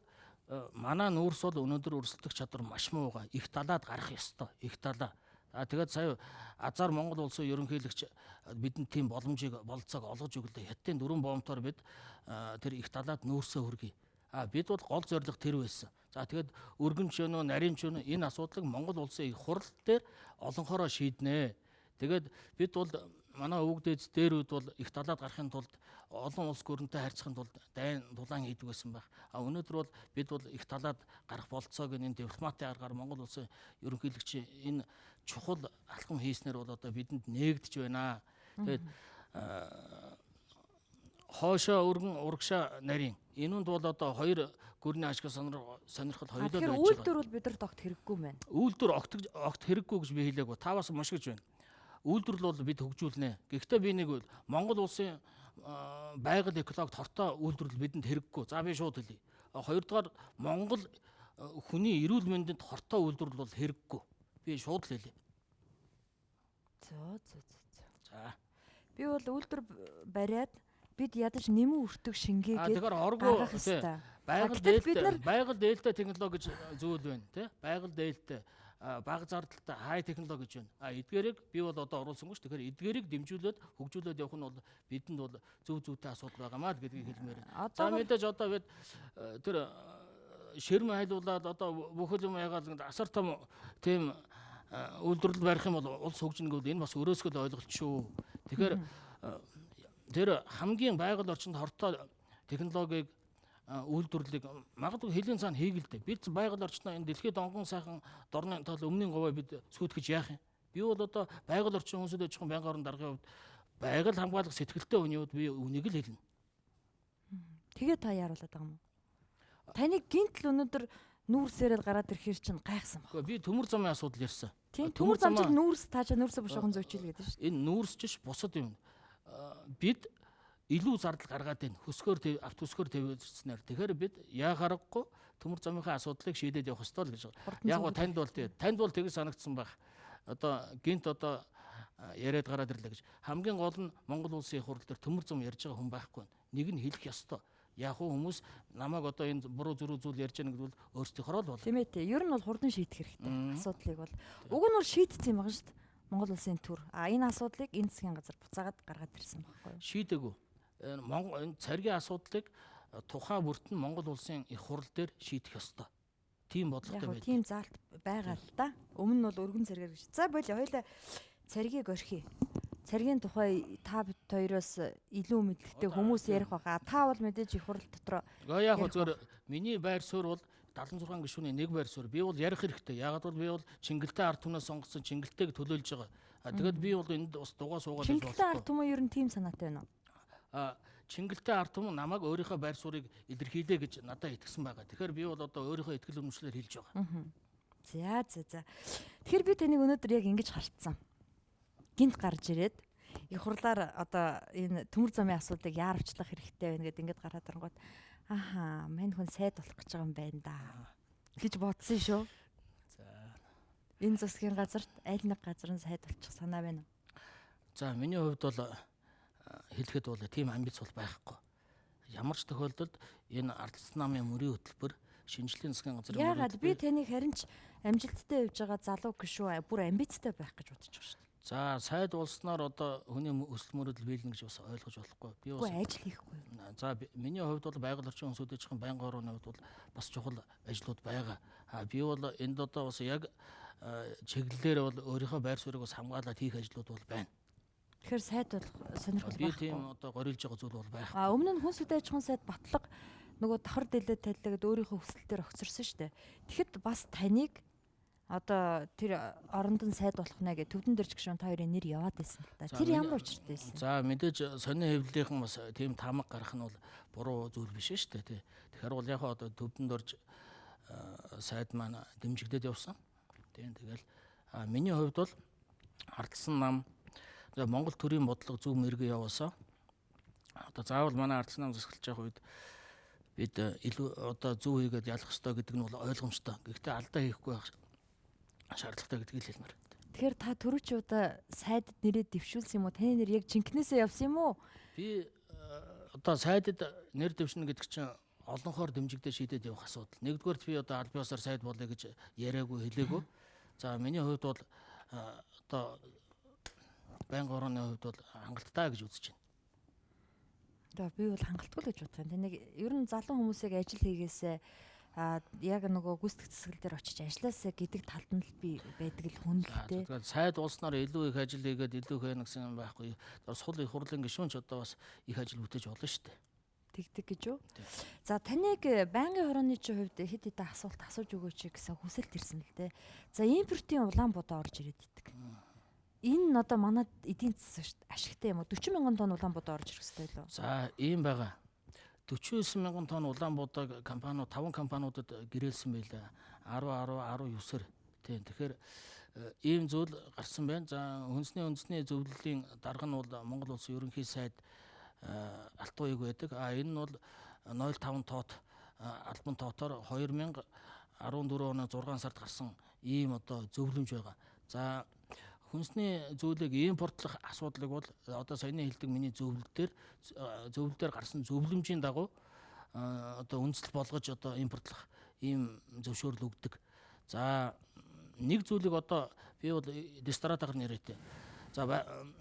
манай нүүрс бол өнөөдөр өрсөлдөх чадвар маш муугаа. Их далаад гарах ёстой. Их далаа. А тэгээд сая азар Монгол улсын ерөнхийлөгч бидэнд тийм боломжийг болцоог олгож өглөө. Хятадын 4 бомтоор бид тэр их далаад нүүрсээ хүргэе. А бид бол гол зорилго тэр байсан. За тэгээд өргөн ч өнөө, нарийн ч өнөө энэ асуудлыг Монгол улсын их хурал дээр олонхороо шийднэ. Тэгээд бид бол манай өвөг дээдс дээрүүд бол их далаад гарахын тулд олон улс гүрэнтэй харьцахын тулд дайн дулаан хийдэг байсан байх. А өнөөдөр бол бид бол их талаад гарах болцоог энэ дипломатын аргаар Монгол улсын ерөнхийлөгч энэ чухал алхам хийснээр бол одоо бидэнд нээгдэж байна. Тэгээд хоошоо өргөн урагшаа нарийн энүүнд бол одоо хоёр гүрний ашиг сонирхол хоёулаа байж байгаа. Үйлдвэр бол бид нарт огт хэрэггүй юм байна. Үйлдвэр огт хэрэггүй гэж би хэлээгүй. Та бас мушгиж байна. Үйлдвэрлэл бол бид хөгжүүлнэ. Гэхдээ би нэг үйл Монгол улсын байгаль экологид хортой үйлдвэрлэл бидэнд хэрэггүй. За би шууд хэлье. Хоёрдугаар Монгол хүний эрүүл мэндэд хортой үйлдвэрлэл бол хэрэггүй. Би шууд л хэлье. Зөө зөө зөө. За. Би бол үйлдвэр бариад бид ядаж нэмэн өртөг шингээгээд гаргах ёстой. Байгаль дээлтэй технологи гэж зүйл байна, тий? Байгаль дээлтэй, бага зардалтай хай технологи гэж байна. А эдгээрийг би бол одоо оруулсангүй ш. Тэгэхээр эдгээрийг дэмжүүлээд хөгжүүлээд явах нь бол бидэнд бол зөв зөвтэй асуудал байгаамаа л гэдгийг хэлмээр. За мэдээж одоо бид тэр ширм хайлуулад одоо бүхэл юм ягаал асар том тийм үйлдвэрлэл барих юм бол улс хөгжинэ гэвэл энэ бас өрөөсгөл ойлголт шүү. Тэгэхээр тэр хамгийн байгаль орчинд хортой технологиг үйлдвэрлэлийг магадгүй хэлийн цаана хийгэлдэ. Бид байгаль орчноо энэ дэлхийд онгон сайхан дорны тал өмнгийн говьа бид сүйтгэж яах юм? Би бол одоо байгаль орчин хүмүүсд аж ахуйн байнгын орон даргын хувьд байгаль хамгаалах сэтгэлтэй хүний хувьд би үнийг л хэлнэ. Тэгээ та яаруулад байгаа юм уу? Таны гинтл өнөөдөр нүүрсээрэл гараад ирэхэр чинь гайхсан баг. Би төмөр замын асуудал ярьсан. Тийм, төмөр зам чинь нүүрс таачаа нүүрсээ бушуухан зөөчил гэдэг шүү дээ. Энэ нүүрс ч бусад юм. Бид илүү зардал гаргаад байна. Хөсгөр автобусгөр тавьснаар. Тэгэхээр бид яа харахгүй төмөр замынхаа асуудлыг шийдээд явах ёстой л гэж байгаа. Яг гоо танд бол тий. Танд бол тэгж санагдсан байх. Одоо гинт одоо яриад гараад ирлээ гэж. Хамгийн гол нь Монгол улсын их хурл дээр төмөр зам ярьж байгаа хүн байхгүй байна. Нэг нь хэлэх ёстой. Яг хүмүүс намайг одоо энэ буруу зүрүү зүйл ярьж байгаа гэдэг бол өөрсдийнхөө л бол. Тийм ээ тий. Ер нь бол хурдан шийдэх хэрэгтэй. Асуудлыг бол уг нь бол шийдсэн юм байна шүү дээ. Монгол улсын төр. А энэ асуудлыг энэ засгийн газар буцаагаад гаргаад ирсэн байхгүй юу? Шийдээгүй. Монгол энэ царгийн асуудлыг тухайн бүрт нь Монгол улсын их хурл дээр шийдэх ёстой. Тийм бодлоготой байдаг. Тийм заалт байгаа л да. Өмнө нь бол өргөн царгаар гэж. За болио хоёлаа царгийг орхиё. Царгийн тухай та бид хоёроос илүү мэдлэгтэй хүмүүс ярих байхаа. Та бол мэдээж их хурл дотроо. Яг зөвөр миний байр суурь бол 76 гишүүний нэг байр суурь. Би бол ярих хэрэгтэй. Яагаад бол би бол Чингэлтэй ард түмнээс сонгосон Чингэлтэйг төлөөлж байгаа. Тэгээд би бол энд бас дугаа суугаад байж болохгүй. Чингэлтэй ард түмэн ер нь тийм санаатай байна уу? Чингэлтэй ард түмэн намайг өөрийнхөө байр суурийг илэрхийлээ гэж надад итгэсэн байгаа. Тэгэхээр би бол одоо өөрийнхөө итгэл үнэмшлээр хэлж байгаа. За за за. Тэгэхээр би таныг өнөөдөр яг ингэж харцсан. Гинт гарч ирээд их хурлаар одоо энэ төмөр замын асуудлыг яарвчлах хэрэгтэй байна гэдээ ингэж гараад ирэнгүүт ахаа мань хүн сайд болох гэж байгаа юм байна да гэж бодсон шүү. За. Энэ засгийн газарт аль нэг газар нь сайд болчих санаа байна уу? За миний хувьд бол хэлэхэд бол тийм амбиц бол байхгүй. Ямар ч тохиолдолд энэ ардчилсан намын мөрийн хөтөлбөр шинжлэлийн засгийн газрын яагаад би таныг харин ч амжилттай явж байгаа залуу гişүү бүр амбицтай байх гэж бодож байгаа шүү дээ. За сайд болсноор одоо хүний өсөл мөрөдөл биелнэ гэж бас ойлгож болохгүй. Би бас ажил хийхгүй. За миний хувьд бол байгаль орчин хүнс үдээ чихэн байнгын орооны хувьд бол бас чухал ажлууд байгаа. А би бол энд одоо бас яг чиглэлээр бол өөрийнхөө байр суурийг бас хамгаалаад хийх ажлууд бол байна. Тэгэхээр сайд болох сонирхол байхгүй. Би тийм одоо горилж байгаа зүйл бол байхгүй. А өмнө нь хүнс үдээ аж ахуйн сайд Батлага нөгөө давхар дэлээ таллаа гэд өөрийнхөө хүсэлтээр огцорсон шүү дээ. Тэгэхэд бас таныг одоо тэр оронд нь сайд болох нэ гэх төвдөн дэрж гişүн та хоёрын нэр яваад байсан л та. Тэр ямар учиртай байсан? За мэдээж сонин хэвлэлийнхэн бас тийм таамаг гарах нь бол буруу зүйл биш шүү дээ тий. Тэгэхээр бол яг одоо төвдөн дөрж сайд маань дэмжигдээд явсан. Тийм тэгэл миний хувьд бол ардчилсан нам Монгол төрийн бодлого зөв мэрэгэн яваасаа. Одоо заавал манай ардчилсан нам засаглаж явах үед бид илүү одоо зөв хийгээд ялах ёстой гэдэг нь бол ойлгомжтой. Гэхдээ алдаа хийхгүй байх шаардлагатай гэдгийг л хэлмээр. Тэгэхээр та түрүүчийн удаа сайдад нэрээ дэвшүүлсэн юм уу? Таны нэр яг жинкнээсээ явсан юм уу? Би одоо сайдад нэр дэвшнэ гэдэг чинь олонхоор дэмжигдээ шийдээд явах асуудал. Нэгдүгээрт би одоо аль биесээр сайд болъё гэж яриаггүй хэлээгүй. За миний хувьд бол одоо байнгын орооны хувьд бол хангалттай гэж үзэж байна. Одоо би бол хангалтгүй л гэж бодох юм. Таныг ер нь залуу хүмүүсийг ажил хийгээсээ яг нөгөө гүйцэтгэх засаглал дээр очиж ажилласаа гэдэг талд нь л би байдаг л хүн л дээ. Тэгэхээр сайд болсноор илүү их ажил хийгээд илүү их байна гэсэн юм байхгүй. Сул их хурлын гишүүн ч одоо бас их ажил бүтээж болно шүү дээ. Тэгдэг гэж юу? За таныг байнгын хорооны чинь хувьд хэд хэдэн асуулт асууж өгөөч гэсэн хүсэлт ирсэн л дээ. За импортын улаан будаа орж ирээд идэг. Энэ нь одоо манай эдийн засагт ашигтай юм уу? 40 мянган тонн улаан будаа орж ирэх хэрэгтэй лөө. За ийм байгаа. 49 мянган тонн улаан будааг компаниуд 5 компаниудад гэрээлсэн байлаа. 10 10 19-өр. Тийм. Тэгэхээр ийм зүйл гарсан байна. За хүнсний үндэсний зөвлөлийн дарга нь бол Монгол улсын ерөнхий сайд Алтууяг байдаг. А энэ нь бол 0.5 тоот албан тоотоор 2014 оны 6 сард гарсан ийм одоо зөвлөмж байгаа. За хүнсний зүйлийг импортлох асуудлыг бол одоо саяны хэлдэг миний зөвлөл дээр гарсан зөвлөмжийн дагуу одоо үндэслэл болгож одоо импортлох ийм зөвшөөрөл өгдөг. За нэг зүйлийг одоо би бол дистратагар нэрээтэй. За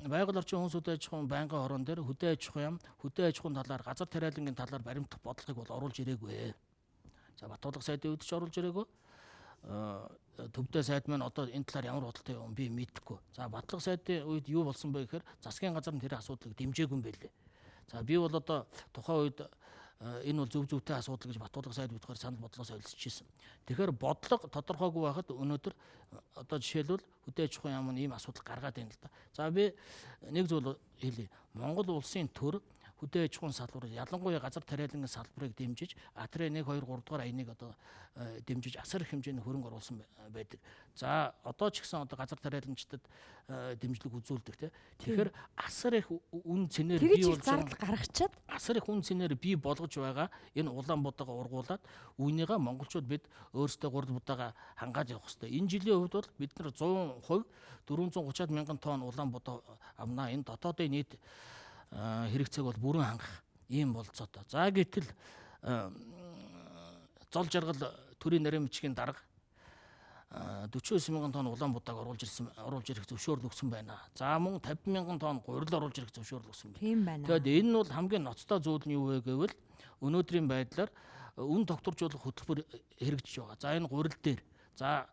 байгаль орчин хүнс хөдөө аж ахуйн байнгын хорон дээр хөдөө аж ахуйн яам хөдөө аж ахуйн талаар газар тариалангийн талаар баримтах бодлогыг бол оруулж ирээгүй. За Батулга сайдын үед ч оруулж ирээгүй. Төвдөө сайд маань одоо энэ талаар ямар бодолтой юм би мэдэхгүй. За Батлага сайдын үед юу болсон бэ гэхээр засгийн газар нь тэр асуудлыг дэмжээгүй юм байлээ. За би бол одоо тухайн үед энэ бол зөв зөвтэй асуудал гэж Батулга сайд битгаар санал бодлоо солилцож ирсэн. Тэгэхээр бодлого тодорхойгүй байхад өнөөдөр одоо жишээлбэл хөдөө аж ахуйн яам нь ийм асуудал гаргаад байна л да. За би нэг зүйл хэлье. Монгол улсын төр хөдөө аж ахуйн салбар ялангуяа газар тариалангийн салбарыг дэмжиж атрын 1 2 3 дугаар аяныг одоо дэмжиж асар их хэмжээний хөрөнгө оруулсан байдаг. За одоо ч гэсэн одоо газар тариаланчдад дэмжлэг үзүүлдэг тий. Тэгэхээр асар их үн цэнээр бий болж зардал гаргачаад асар их үн цэнээр бий болгож байгаа энэ улаан будаага ургуулад үүнийгээ монголчууд бид өөрсдөө гурал будаага хангаад явах хэрэгтэй. Энэ жилийн хувьд бол бид нар 100% 430 мянган тонн улаан будаа авнаа. Энэ дотоодын нийт хэрэгцээг бол бүрэн хангах Ийм болцоотой. За гэтэл зол жаргал төрийн нарийн бичгийн дарга 49 мянган тонн улаан будааг оруулж ирэх зөвшөөрөл өгсөн байна. За мөн 50 мянган тонн гурил оруулж ирэх зөвшөөрөл өгсөн байна. Тийм байна. Тэгээд энэ нь бол хамгийн ноцтой зүйл нь юу вэ гэвэл өнөөдрийн байдлаар үн тогтворжуулах хөтөлбөр хэрэгжиж байгаа. За энэ гурил дээр за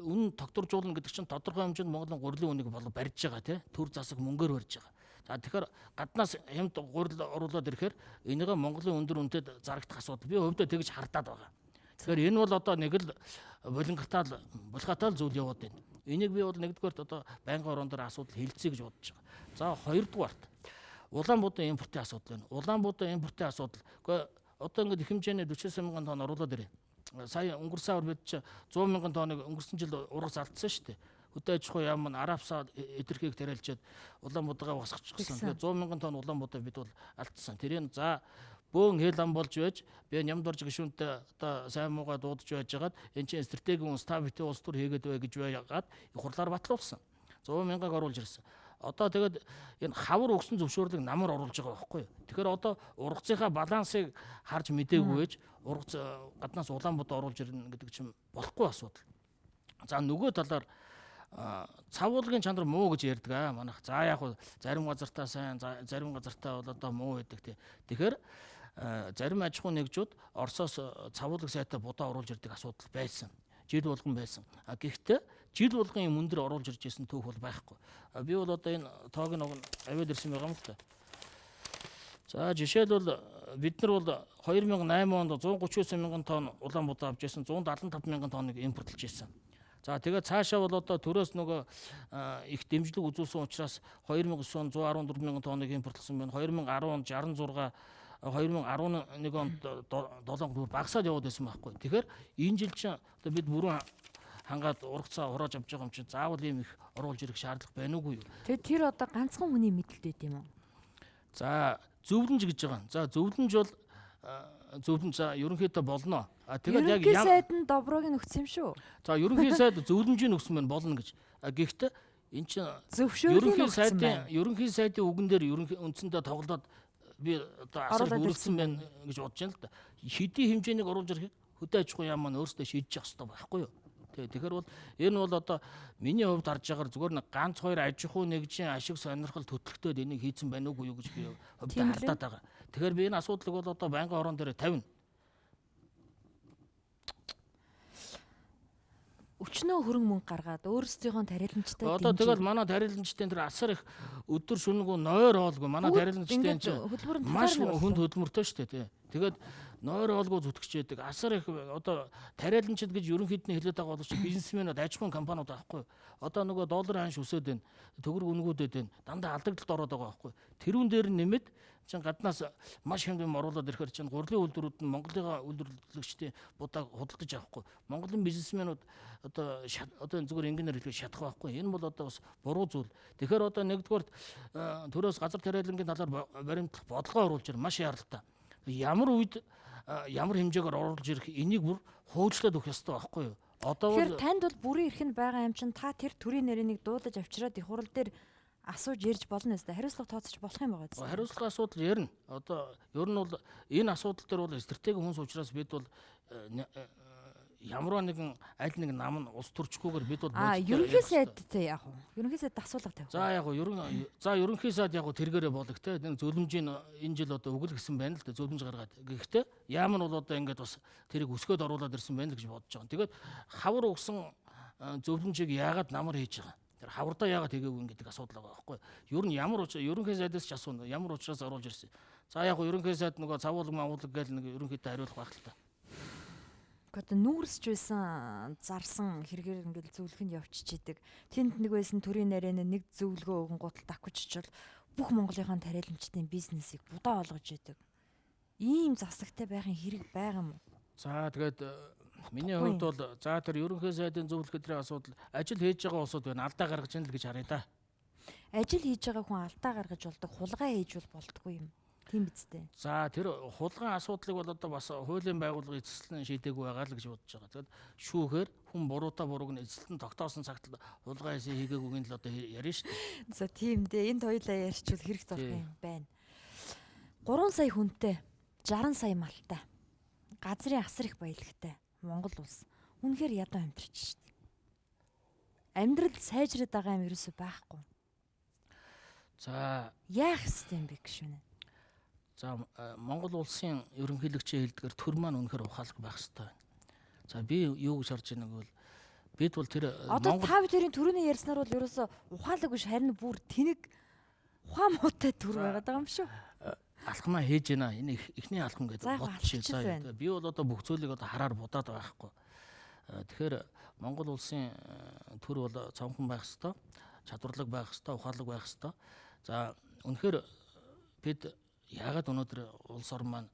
үн тогтворжуулна гэдэг чинь тодорхой хэмжээнд Монголын гурилын үнийг бол барьж байгаа тий. Төр засаг мөнгөөр барьж байгаа. За тэгэхээр гаднаас хямд гурил оруулаад ирэхээр энийгээ Монголын өндөр үнэтэд зарагдах асуудал би хувьдаа тэгж хардаад байгаа. Тэгэхээр энэ бол одоо нэг л булангартаал булгатаал зүйл яваад байна. Энийг би бол нэгдүгээрт одоо байнгын орон дээр асуудал хилцье гэж бодож байгаа. За хоёрдугаарт улаан будаа импортын асуудал байна. Улаан будаа импортын асуудал. Гэхдээ одоо ингээд их хэмжээний 49 мянган тонн оруулаад ирээ. Сая өнгөрсөн авар бид чи 100 мянган тонныг өнгөрсөн жил ургац алдсан шүү дээ. Хөдөө аж ахуй яам нь Арабсаа эдэрхийг тариалчаад улаан будаага басгачихсан. Тэгэхээр 100 мянган тонн улаан будаа бид бол алдсан. Тэрийг за бөөн хэл ам болж байж би нямдорж гишүүнтэй одоо сайн муугаа дуудаж байжгаад эн чинь стратегийн үнс та битгий улс төр хийгээд бай гэж байгаад их хурлаар батлуулсан. 100 мянгааг оруулж ирсэн. Одоо тэгээд энэ хавар өгсөн зөвшөөрлийг намар оруулж байгаа байхгүй юу. Тэгэхээр одоо ургацынхаа балансыг харж мдээгүй байж ургац гаднаас улаан будаа оруулж ирнэ гэдэг чинь болохгүй асуудал. За нөгөө талаар цавуулгын чанар муу гэж ярьдаг аа манайх. За яг хуу зарим газартаа сайн, зарим газартаа бол одоо муу байдаг тий. Тэгэхээр зарим аж ахуйн нэгжүүд Оросоос цавуулаг сайтай будаа оруулж ирдэг асуудал байсан. Жил болгон байсан. А гэхдээ жил болгон юм өндөр оруулж ирж исэн түүх бол байхгүй. Би бол одоо энэ тоог нь аваад ирсэн байгаа юм л та. За жишээлбэл бид нар бол 2008 онд 139 мянган тонн улаан будаа авч ирсэн, 175 мянган тонныг импортлж ирсэн. За тэгээд цаашаа бол одоо төрөөс нөгөө их дэмжлэг үзүүлсэн учраас 2009 онд 114 мянган тонныг импортлсон байна. 2010 онд 66, 2011 онд 7 багасаад яваад байсан байхгүй. Тэгэхээр энэ жил чинь одоо бид бүрэн хангаад ургацаа хурааж авч байгаа юм чинь заавал ийм их оруулж ирэх шаардлага байна уугүй юу? Тэгээд тэр одоо ганцхан хүний мэдлэлд байт юм уу? За зөвлөмж гэж байгаа. За зөвлөмж бол зөвлөмж за ерөнхийдөө болно. А тэгээд яг ерөнхий сайд нь доброг нь өгсөн юм шүү. За ерөнхий сайд зөвлөмжийг өгсөн байна болно гэж. А гэхдээ эн чинь ерөнхий сайдын үгэн дээр ерөнхий үндсэндээ тоглоод би одоо асар үргэлжсэн байна гэж бодож байна л да. Хэдий хэмжээнийг оруулж ирэхийг хөдөө аж ахуй яам маань өөрсдөө шийдэж явах хэрэгтэй байхгүй юу? Тэгэхээр бол энэ бол одоо миний хувьд харж байгаагаар зүгээр нэг ганц хоёр аж ахуй нэгжийн ашиг сонирхол хөтлөгтөөд энийг хийцэн байна уугүй юу гэж би хувьд хардаад байгаа. Тэгэхээр би энэ асуудлыг бол одоо байнгын орон дээр тавина. Өчнөө хөрөнгө мөнгө гаргаад өөрсдийнхөө тариаланчтай одоо тэгэл манай тариаланчдын тэр асар их өдөр шөнөгүй нойр хоолгүй манай тариаланчдын чинь маш хүнд хөдөлмөртэй шүү дээ тий. Тэгээд нойр хоолгүй зүтгэж яадаг асар их одоо тариаланчид гэж ерөнхийд нь хэлээд байгаа боловч бизнесмэнүүд аж ахуйн компаниуд байхгүй. Одоо нөгөө долларын ханш өсөөд байна. Төгрөг үнгүүдэд байна. Дандаа алдагдлалд ороод байгаа байхгүй. Тэрүүн дээр нэмээд чинь гаднаас маш хямд юм оруулаад ирэхээр чинь гурилын үйлдвэрүүд нь Монголын үйлдвэрлэгчдийн будааг худалдаж авахгүй. Монголын бизнесмэнүүд одоо зүгээр ингэнээр хэлэхэд шатах байхгүй. Энэ бол одоо бас буруу зүйл. Тэгэхээр одоо нэгдүгээрт төрөөс газар тариалангийн талаар баримтлах бодлогоо оруулж ирэх маш яралтай. Ямар үед ямар хэмжээгээр оруулж ирэх энийг бүр хуучлаад өгөх ёстой байхгүй юу? Одоо тэгэхээр танд бол бүрийн эрх нь байгаа юм чинь та тэр төрийн нэрийг дуудаж авчираад их хурал дээр асууж ярьж болно өстэй. Хариуцлага тооцож болох юм байгаа зү. Хариуцлага асуудал ярина. Одоо ер нь бол энэ асуудал дээр бол стратеги хүнс учраас бид бол ямар нэгэн аль нэг нам нь улс төрчгүйгээр бид бол ерөнхий сайдтай яг уу. Ерөнхий сайд асуулга тавих. За яг уу ерөнхий сайд яг уу тэргээрээ болог те. Нэг зөвлөмжийн энэ жил одоо өгөл гэсэн байна л да зөвлөмж гаргаад. Гэхдээ яам нь бол одоо ингээд бас тэрийг өсгөөд оруулаад ирсэн байна л гэж бодож байгаа. Тэгээд хавар өгсөн зөвлөмжийг яагаад намар хийж байгаа? Тэр хавардаа яагаад хийгээгүй гэдэг асуудал байгаа байхгүй. Ер нь ямар учраас ерөнхий сайдаас ч асууна. Ямар учраас оруулж ирсэн. За яг уу ерөнхий сайд нөгөө цавуулаг мавуулаг гээл нэг ерөнхийдөө хариулах байх л та. Одоо нүүрсч байсан зарсан хэрэгээр ингээл зөвлөх нь явчихжийдэг. Тэнд нэг байсан төрийн нарийн нэг зөвлөгөө өгөн гутал давхиччвал бүх Монголынхон тариаланчдын бизнесийг будаа олгож идэг. Ийм засагтай байхын хэрэг байгаа юм уу? За тэгээд миний хувьд бол за тэр ерөнхий сайдын зөвлөх өдрийн асуудал ажил хийж байгаа улсууд байна. Алдаа гаргаж ийн л гэж харъя да. Ажил хийж байгаа хүн алдаа гаргаж болдог, хулгай хийж бол болдгоо юм. Тийм биз дээ. За тэр хулгайн асуудлыг бол одоо бас хуулийн байгууллага эзэслэн шийдээгүй байгаа л гэж бодож байгаа. Тэгээд шүүхээр хүн буруутай бурууг нь эзэслэн тогтоосон цагт хулгай хийсэн хийгээгүйг нь л одоо ярина шүү дээ. За тийм дээ. Энд хоёлаа ярьчвал хэрэг зорох юм байна. 3 сая хүнтэй, 60 сая малтай. Газрын асар их баялагтай Монгол улс үнэхээр ядан амьдарч шít. Амьдрал сайжраад байгаа юм ерөөсөө байхгүй. За яах ёстой юм бэ гүшүүнэ? За Монгол улсын ерөнхийлөгчийн хэлдгээр төр маань үнэхээр ухаалаг байх ёстой байна. За би юу гэж харж байна гэвэл бид бол тэр одоо та бүдэрийн төрөний ярьснаар бол ерөөсөө ухаалаг биш харин бүр тэнэг ухаан муутай төр байгаад байгаа юм шүү. Алхмаа хийж байна. Энэ эхний алхам гэдэг бодчих. За би бол одоо бүх зүйлийг одоо хараар будаад байхгүй. Тэгэхээр Монгол улсын төр бол цонхон байх ёстой, чадварлаг байх ёстой, ухаалаг байх ёстой. За үнэхээр бид яагаад өнөөдөр улс орн маань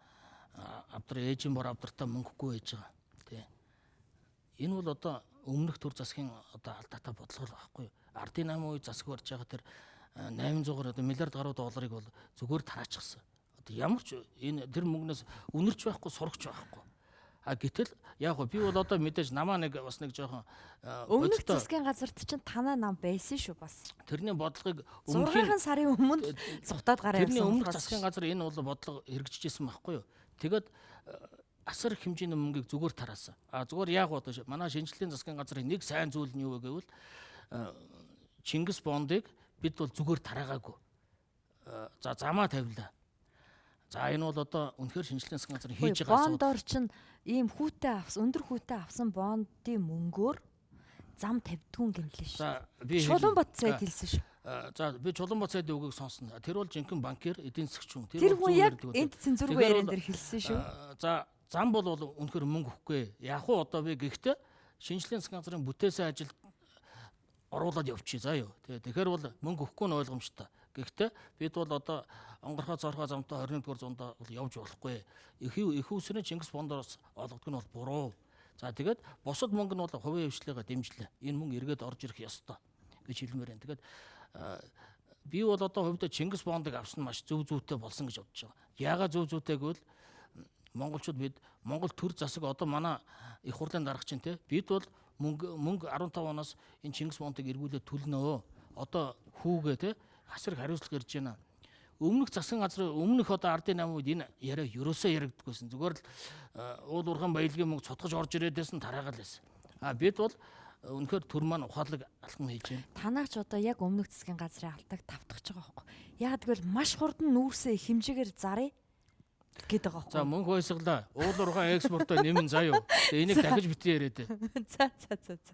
авдар ээжийн бор авдартай мөнгөгүй байж байгаа. Тий. Энэ бол одоо өмнөх төр засгийн одоо алдаатай бодлого байхгүй юу? Ардын 8 үе засаг барьж байгаа тэр 800 одоо миллиард гаруй долларыг бол зүгээр тараачихсан. Одоо ямар ч энэ тэр мөнгнөөс үнэрч байхгүй, сурагч байхгүй. А гэтэл яг би бол одоо мэдээж намаа нэг бас нэг жоохон өмнөх засгийн газарт чинь танаа нам байсан шүү бас. Тэрний бодлогыг өмнөх 6 сарын өмнө зугатаад гараа явсан. Тэрний өмнөх засгийн газар энэ бол бодлого хэрэгжижсэн байхгүй юу? Тэгээд асар их хэмжээний мөнгийг зүгээр тараасан. А зүгээр яг одоо манай шинжлэлийн засгийн газрын нэг сайн зүйл нь юу вэ гэвэл Чингис бондыг бид бол зүгээр тараагаагүй. За замаа тавилаа. За энэ бол одоо үнэхээр шинжлэлийн засгийн газар хийж байгаа асуудал. Бондоор чинь ийм хүүтэй авсан, өндөр хүүтэй авсан бондын мөнгөөр зам тавьдгүй гэнлээ шүү. За би Чулуунбат сайд хэлсэн шүү. За би Чулуунбат сайдын үгийг сонсно. Тэр бол жинхэнэ банкир, эдийн засгч хүн. Тэр хүн яг энд цензургүй яриан дээр хэлсэн шүү. За зам бол үнэхээр мөнгө өгөхгүй. Яг уу одоо би гэхдээ шинжлэлийн засгийн газрын бүтээсэн ажилд оруулаад явчих заа юу. Тэгэхээр бол мөнгө өгөхгүй нь ойлгомжтой. Гэхдээ бид бол одоо онгорхой зорхой замтай 21-р зуунд бол явж болохгүй. Их усрын Чингис бондоос олгодог нь бол буруу. За тэгээд бусад мөнгө нь бол хувийн хвшлээгээ дэмжлээ. Энэ мөнгө эргээд орж ирэх ёстой гэж хэлмээр байна. Тэгээд би бол одоо хувьдаа Чингис бондыг авсан нь маш зөв зүйтэй болсон гэж бодож байгаа. Яагаад зөв зүйтэй гэвэл монголчууд бид Монгол төр засаг одоо манай их хурлын дарга чинь те бид бол мөнгө 15 оноос энэ Чингис бондыг эргүүлээд төлнө. Одоо хүүгээ те асар их хариуцлага ирж байна. Өмнөх засгийн газар өмнөх одоо ардын 8 үед энэ яриа ерөөсөө яригддаггүйсэн. Зүгээр л уул уурхайн баялагын мөнгө цутгаж орж ирээдсэн тараагаал байсан. А бид бол үнэхээр төр маань ухаалаг алхам хийж байна. Танаач одоо яг өмнөх засгийн газрын алдааг тавтахж байгаа байхгүй. Яг тэгвэл маш хурдан нүүрсээ хэмжээгээр зарыг гэдэг байгаа байхгүй. За мөнх ойсглаа. Уул уурхайн экспортоо нэмэн заа юу. Тэгээ энийг дахиж битгий яриад. За за за за.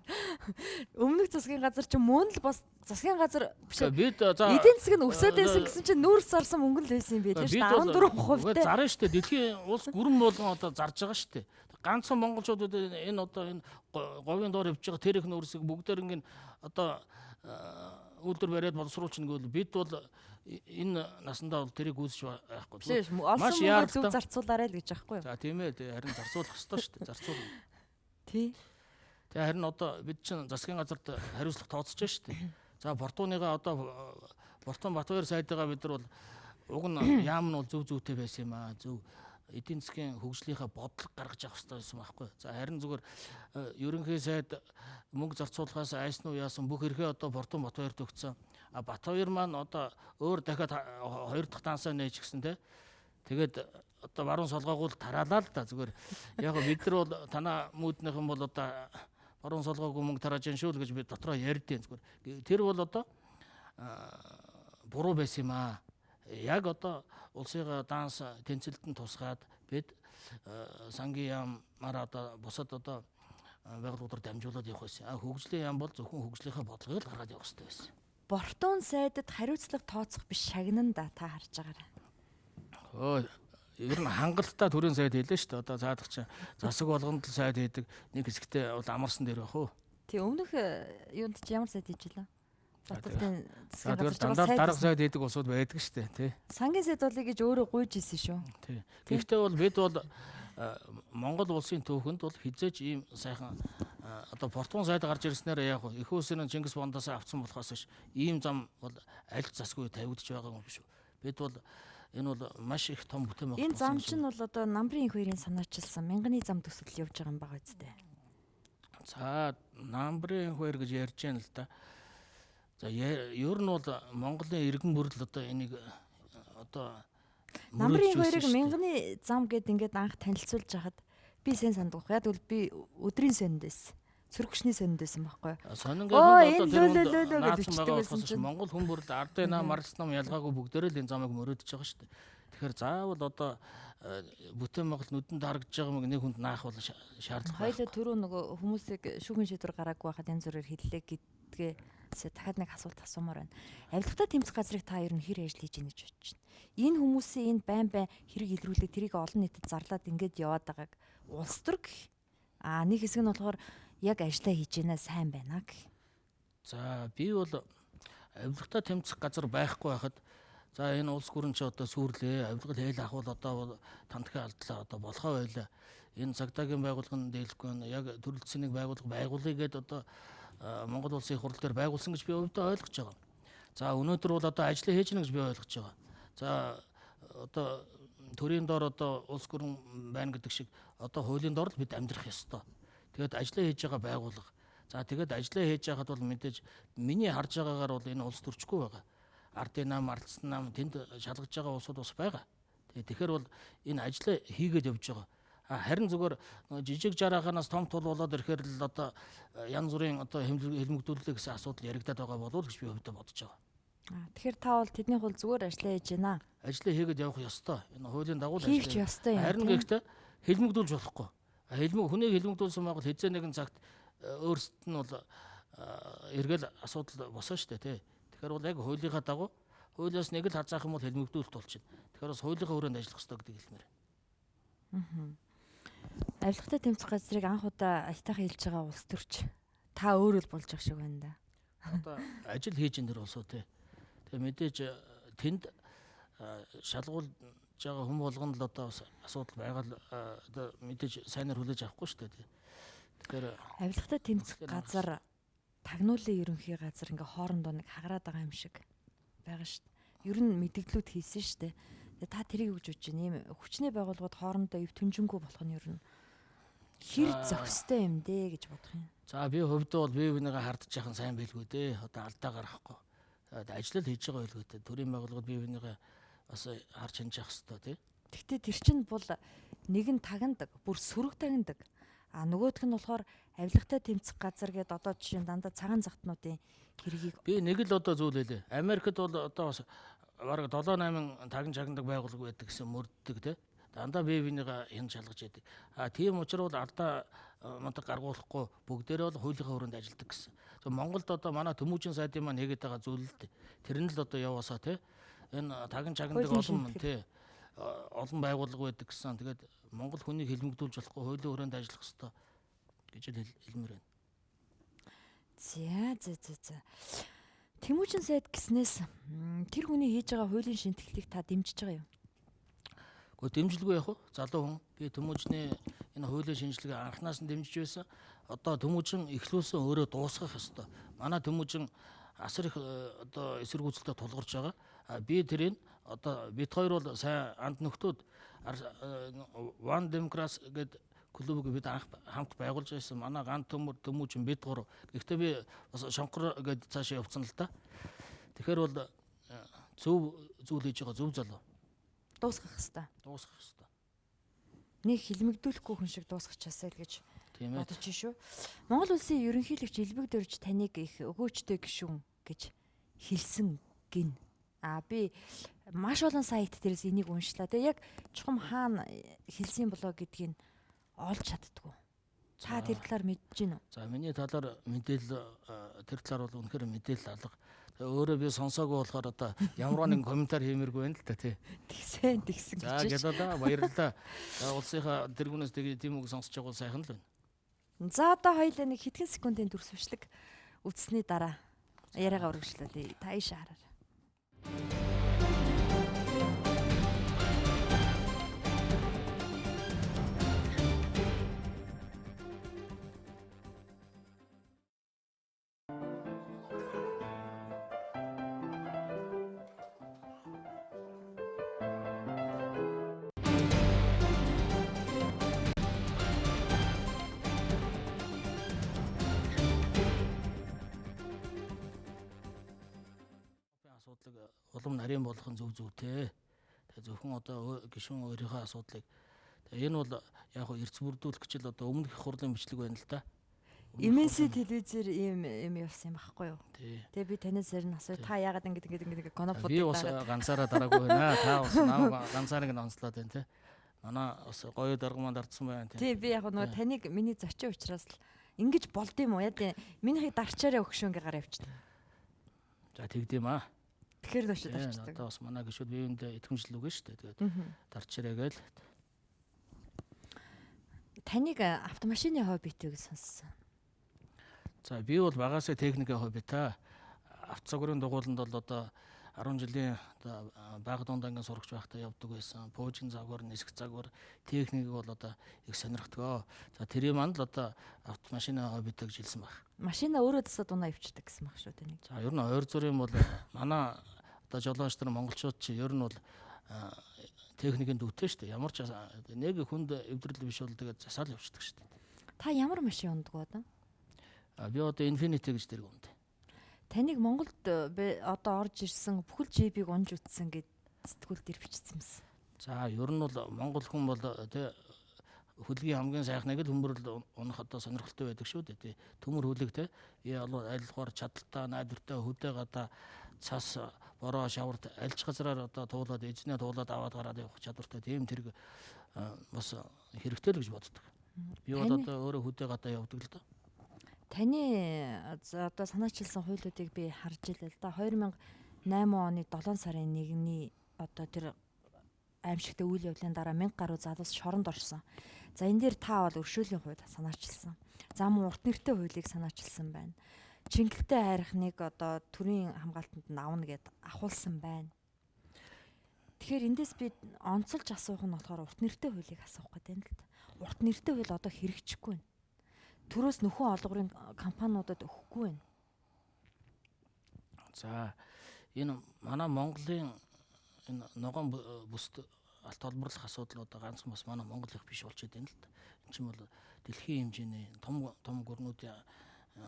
Өмнөх засгийн газар чинь мөн л бас засгийн газар биш. Бид за эдийн засаг нь өсөөд байсан гэсэн чинь нүүрс орсон мөнгө л байсан юм би тийм шүү дээ. 14%. Зарна шүү дээ. Дэлхийн улс гүрэн болгон одоо зарж байгаа шүү дээ. Ганцхан монголчууд энэ одоо энэ говийн доор явж байгаа тэр их нүүрсийг бүгдээр ингэ одоо үйлдвэр бариад боловсруулчихна гэвэл бид бол энэ насандаа бол тэрийг үүсэж байхгүй. Маш яаралтай зөв зарцуулаарай л гэж аахгүй юу? За тийм ээ, харин зарцуулах ёстой шүү дээ. Зарцуул. Тий. Тэгээ харин одоо бид чинь засгийн газарт хариуцлага тооцож шүү дээ. За Бортууныгаа одоо Бортун Батбаяр сайдыгаа бид нар бол уг нь яам нь бол зөв зүйтэй байсан юм аа. Зөв эдийн засгийн хөгжлийнхаа бодлого гаргаж авах хэрэгтэй байсан байхгүй. За харин зүгээр ерөнхий сайд мөнгө зарцуулахаас айсан уу яасан бүх эрхээ одоо Бортун Батбаярт өгсөн. А Батбаяр маань одоо өөр дахиад хоёр дахь дансаа нээж гисэн те. Тэгээд одоо баруун солгоогоо л тараалаа л да зүгээр. Яг бид нар бол танаа мүүднийхэн бол одоо баруун солгоогүй мөнгө тарааж яан шүү л гэж би дотроо ярьдیں зүгээр. Тэр бол одоо буруу байсан юм аа. Яг одоо улсыгаа данс тэнцэлтэн тусгаад бид сангийн яамаар одоо бусад одоо байгууллагуудаар дамжуулаад явах байсан. А хөгжлийн яам бол зөвхөн хөгжлийнхаа бодлогыг л гаргаад явах хэрэгтэй байсан. Бортун сайдад хариуцлага тооцох биш шагнан да та харж байгаарай. Өө ер нь хангалттай төрийн сайд хэлээ шүү дээ. Одоо заадах чинь засаг болгонд л сайд хийдэг нэг хэсэгтээ бол амарсан дээр байх уу. Тий өмнөх юунд чи ямар сайд хийж илаа? Баталдын засгийн газар дандаа дарга сайд хийдэг улсууд байдаг шүү дээ, тий. Сангийн сайд болъё гэж өөрөө гуйж исэн шүү. Тий. Гэхдээ бол бид бол Монгол улсын түүхэнд бол хизээч ийм сайхан одоо Португал сайд гарч ирснээр яг их усны Чингис бондоос авцсан болохоос биш ийм зам бол аль засгүй тавигдж байгаа юм биш үү. Бид бол энэ бол маш их том бүтээн байх. Энэ зам чинь бол одоо Намрын их хоёрын санаачилсан мянганы зам төсөл явж байгаа юм байгаа үстэй. За Намрын их хоёр гэж ярьж байна л да. За ер нь бол Монголын иргэн бүрэл одоо энийг одоо Намрын хоёрыг мянганы зам гэд ингээд анх танилцуулж хахад би сайн санддаг. Яг тэгвэл би өдрийн сонд байсан. Цөргөчний сонд байсан байхгүй юу? Сонингийн хүн одоо тэр наацсан байгаа болохоос Монгол хүн бүр л ардын нам, арс нам ялгаагүй бүгдээрээ л энэ замыг мөрөөдөж байгаа шүү дээ. Тэгэхээр заавал одоо бүтэн Монгол нүдэнд харагдаж байгаа мэг нэг хүнд наах бол шаардлага. Хоёлаа түрүү нөгөө хүмүүсийг шүүхэн шийдвэр гараагүй байхад янз бүрээр хэллээ гэдгээ дахиад нэг асуулт асуумаар байна. Авилгатай тэмцэх газрыг та ер нь хэр ажил хийж ийн гэж бодож байна? Энэ хүмүүсийн энэ байн байн хэрэг илрүүлээ тэрийг олон нийтэд зарлаад ингээд яваад байгааг улс төр гэх. Аа нэг хэсэг нь болохоор яг ажлаа хийж гэнэ сайн байна гэх. За би бол авилгатай тэмцэх газар байхгүй байхад за энэ улс гүрэн чи одоо сүрлээ, авилгал хээл ахвал одоо тандхаа алдлаа одоо болохоо байлаа. Энэ цагдаагийн байгууллага нь дийлэхгүй байна. Яг төрөлцсөн нэг байгууллага байгуулъя гэдээ одоо Монгол улсын хурал дээр байгуулсан гэж би өвдөө ойлгож байгаа. За өнөөдөр бол одоо ажлаа хийж гэнэ гэж би ойлгож байгаа. За одоо төрийн доор одоо улс гүрэн байна гэдэг шиг одоо хуулийн доор л бид амьдрах ёстой. Тэгээд ажлаа хийж байгаа байгууллага. За тэгээд ажлаа хийж байхад бол мэдээж миний харж байгаагаар бол энэ улс төрчгүй байгаа. Ардын нам, ардсан нам тэнд шалгаж байгаа улсууд бас байгаа. Тэгээд тэгэхээр бол энэ ажлаа хийгээд явж байгаа. Харин зүгээр жижиг жарааханаас том тул болоод ирэхээр л одоо янз бүрийн одоо хэмнэгдүүлэлээ гэсэн асуудал яригадаад байгаа болов уу гэж би хувьдаа бодож байгаа. Тэгэхээр та бол тэдний хул зүгээр ажлаа хийж байна. Ажлаа хийгээд явах ёстой. Энэ хуулийн дагуу л ажлаа хийх ёстой юм. Харин гэхдээ хилмигдүүлж болохгүй. Хүнийг хилмигдүүлсэн байгуул хэзээ нэгэн цагт өөрсдөд нь бол эргэл асуудал босон шүү дээ, тий. Тэгэхээр бол яг хуулийнхаа дагуу хуулиас нэг л хазаах юм бол хилмигдүүлэлт болчихно. Тэгэхээр бас хуулийнхаа хүрээнд ажиллах ёстой гэдэг хэлмээр. Авилгатай тэмцэх газрыг анх удаа аятайхан хэлж байгаа улс төрч та өөрөө л болж байгаа шиг байна да. Одоо ажил хийж ин тэр улсуу тий. Тэгээ мэдээж тэнд шалгуулж байгаа хүн болгоно л одоо бас асуудал байгаа л одоо мэдээж сайнаар хүлээж авахгүй шүү дээ тий. Тэгэхээр авилгатай тэмцэх газар тагнуулын ерөнхий газар ингээ хоорондоо нэг хагараад байгаа юм шиг байгаа шүү дээ. Ер нь мэдгдлүүд хийсэн шүү дээ. Та тэрийг юу гэж бодож байна? Ийм хүчний байгууллагууд хоорондоо ив түнжингүй болох нь ер нь хэр зохистой юм дээ гэж бодох юм. За би хувьдаа бол бие биенийгээ хардж яхан сайн байлгүй дээ. Одоо алдаа гаргахгүй. Ажил л хийж байгаа байлгүй дээ. Төрийн байгууллагууд бие биенийгээ бас харж хянаж явах хэрэгтэй тий. Гэхдээ тэр чинь бол нэг нь тагнадаг, бүр сөрөг тагнадаг. А нөгөөх нь болохоор авилгатай тэмцэх газар гэдээ одоо жишээ нь дандаа цагаан загтнуудын хэргийг би нэг л одоо зүйл хэлээ. Америкт бол одоо бас бараг 7 8 тагн чагнадаг байгууллага байдаг гэсэн мөрддөг тий. Дандаа бие биенийгээ хян шалгаж яадаг. А тийм учраас бол алдаа мундаг гаргуулахгүй бүгдээрээ бол хуулийнхаа хүрээнд ажилладаг гэсэн. Монголд одоо манай Тэмүүжин сайдын маань хийгээд байгаа зүйл л дээ. Тэр нь л одоо яваасаа тий. Энэ тагн чагнадаг олон тий олон байгууллага байдаг гэсэн. Тэгээд Монгол хүнийг хилмигдүүлж болохгүй хуулийн хүрээнд ажиллах ёстой гэж хэлмээр байна. За за за за. Тэмүүжин сайд гэснээс тэр хүний хийж байгаа хуулийн шинэтгэлийг та дэмжиж байгаа юу? Гэхдээ дэмжлэгүй яах вэ? Залуу хүн би Тэмүүжний энэ хуулийн шинжилгээг анхнаас нь дэмжиж байсан. Одоо Тэмүүжин эхлүүлсэн өөрөө дуусгах ёстой. Манай Тэмүүжин асар их одоо эсэргүүцэлтэй тулгарч байгаа. Би тэрийг одоо бид хоёр бол сайн анд нөхдүүд One Democrats гэдэг клубыг бид анх хамт байгуулж байсан. Манай ган төмөр Тэмүүжин бид гурав. Гэхдээ би бас шонхор гээд цаашаа явцсан л да. Тэгэхээр бол зөв зүйл хийж байгаа зөв залуу. Дуусгах хэвээр. Дуусгах хэвээр. Нэг хилмигдүүлэхгүй хүн шиг дуусгачихаасай л гэж бодож шүү. Монгол улсын ерөнхийлөгч Илбэг Дөрж таныг их өгөөчтэй гишүүн гэж хэлсэн гин. А би маш олон сайт дээрээс энийг уншлаа. Тэгээ яг чухам хаана хэлсэн болоо гэдгийг олж чаддгүй. Та тэр талаар мэдэж гин үү? За миний талаар мэдээлэл тэр талаар бол үнэхээр мэдээлэл алга. Өөрөө би сонсоогүй болохоор одоо ямар нэгэн комментар хиймээргүй байна л та тий. Тэгсэн тэгсэн гэж. За гэлээ баярлалаа. Улсынхаа тэргүүнээс тийм үг сонсож байгаа бол сайхан л байна. За одоо хоёлаа нэг хэдхэн секундын дүрс бичлэг үзсний дараа яриагаа үргэлжлүүлье. Та ийшээ хараарай. Асуудлыг улам нарийн болгох нь зөв зүйтэй. Тэгээ зөвхөн одоо гишүүн өөрийнхөө асуудлыг тэгээ энэ бол яг хөө эрц бүрдүүлэх гэж л одоо өмнөх их хурлын бичлэг байна л да. MNC телевизээр ийм юм явсан юм байхгүй юу? Тэгээ би танаас зарим асуу та яагаад ингэж ингэж ингэж конопод би бас ганцаараа дараагүй байна. Та бас намайг ганцаараа ингэ онцлоод байна те. Манай бас гоё дарга маань дарцсан байна те. Тий би яг нөгөө таныг миний зочин учраас л ингэж болд юм уу? Яа минийхийг дарчаарай өгшөө ингэ гараа явчихдаг. За тэгдэм аа. Тэгэхээр л очиж дарчдаг. Одоо бас манай гишүүд биеиндээ итгэмжлэл үгэн шүү дээ. Тэгээд дарчаарай гээл. Таныг автомашины хоббитэй гэж сонссон. За би бол багасаа техникийн хобби та. Авто загварын дугууланд бол одоо 10 жилийн одоо бага дунд ангийн сурагч байхдаа явдаг байсан. Пуужин загвар, нисэх загвар, техникийг бол одоо их сонирхдаг. За тэрийн манд л одоо автомашины хоббитэй гэж хэлсэн баг. Машина өөрөө засаад унаа өвчдөг гэсэн баг шүү таныг. За ер нь ойр зүрийн бол манай одоо жолооч нар монголчууд чи ер нь бол техникийн дүүтэй шүү дээ. Ямар ч нэг хүнд эвдрэл биш бол тэгээд засаал явчихдаг шүү дээ. Та ямар машин унддаг одоо? Би одоо Infiniti гэж дэрэг унд. Таныг Монголд одоо орж ирсэн бүхэл джипийг унж үтсэн гэд сэтгүүл дээр бичсэн юмсан. За ер нь бол монгол хүн бол тэ хөлгийн хамгийн сайхныг л төмөрл унах одоо сонирхолтой байдаг шүү дээ. Тэ төмөр хөлөг тэ альгаар чадaltaа найдвартай хөдөө гадаа цас бороо шаварт альж газраар одоо туулаад эзнээ туулаад аваад гараад явах чадвартай тийм тэрэг бас хэрэгтэй л гэж боддог. Би бол одоо өөрөө хөдөө гадаа явдаг л доо. Таны одоо санаачилсан хуулиудыг би харж илээ л да. 2008 оны 7 сарын 1-ний одоо тэр аимшигтай үйл явдлын дараа 1000 гаруй залуус шоронд орсон. За энэ дээр та бол өршөөлийн хууль санаачилсан. За мөн урт нэртэй хуулийг санаачилсан байна. Чингэлтэй хайрхныг одоо төрийн хамгаалтанд нь авна гэд ахуулсан байна. Тэгэхээр эндээс би онцолж асуух нь болохоор урт нэртэй хуулийг асуух гэдэг юм л да. Урт нэртэй хууль одоо хэрэгжихгүй байна. Төрөөс нөхөн олгорын компаниудад өгөхгүй байна. За энэ манай Монголын энэ ногоон бүст алт холборлох асуудал одоо ганцхан бас манай Монгол их биш болчиход байна л да. Энэ чинь бол дэлхийн хэмжээний том том гүрнүүдийн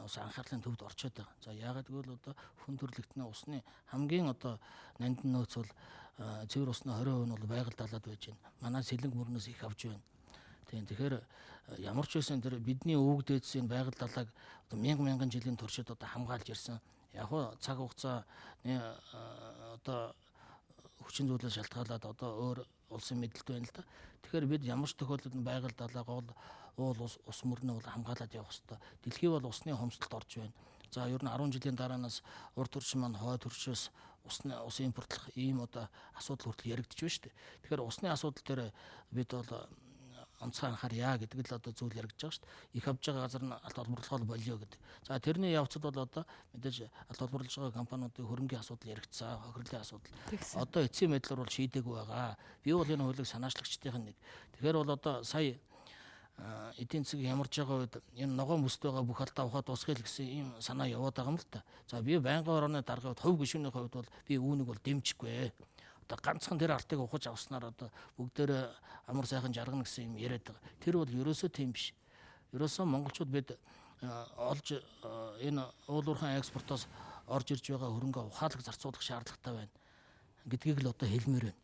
ус анхаарлын төвд орчод байгаа. За яагаад гэвэл одоо хүн төрөлхтний усны хамгийн одоо нандин нөөц бол цэвэр усны 20% нь бол байгаль далаад байж байна. Манай сэлэнг мөрнөөс их авч байна. Тийм тэгэхээр ямар ч байсан тэр бидний өвөг дээдсийн байгаль далайг одоо мянган жилийн туршид одоо хамгаалж ирсэн. Яг хөө цаг хугацааны одоо хүчин зүйлээс шалтгаалаад одоо өөр улсын мэдлэлт байна л да. Тэгэхээр бид ямар ч тохиолдолд байгаль далай гол уул ус мөрнөө бол хамгаалаад явах хэрэгтэй. Дэлхий бол усны хомсдолд орж байна. За ер нь 10 жилийн дараанаас урд төрчин маань хой төршөөс ус импортлох ийм одоо асуудал хүртэл яригдчих байна шүү дээ. Тэгэхээр усны асуудал дээр бид бол онцгой анхаарья гэдэг л одоо зүйл яригдж байгаа шүү дээ. Их авж байгаа газар нь алт олборлохоо болио гэдэг. За тэрний явцад бол одоо мэдээж алт олборлож байгаа компаниудын хөрөнгийн асуудал яригдсан, хохирлын асуудал. Одоо эцсийн байдлаар бол шийдээгүй байгаа. Би бол энэ хуулийг санаачлагчдын нэг. Тэгэхээр бол одоо сая эдийн засаг ямарж байгаа үед энэ ногоон бүст байгаа бүх алдаа ухаад дуусгая л гэсэн ийм санаа яваад байгаа юм л та. За би байнгын орооны даргын хувь гишүүний хувьд бол би үүнийг бол дэмжихгүй. Одоо ганцхан тэр алтыг ухаж авснаар одоо бүгдээр амар сайхан жаргана гэсэн юм яриад байгаа. Тэр бол ерөөсөө тийм биш. Ерөөсөө монголчууд бид олж энэ уулуурхан экспортоос орж ирж байгаа хөрөнгө ухаалаг зарцуулах шаардлагатай байна гэдгийг л одоо хэлмээр байна.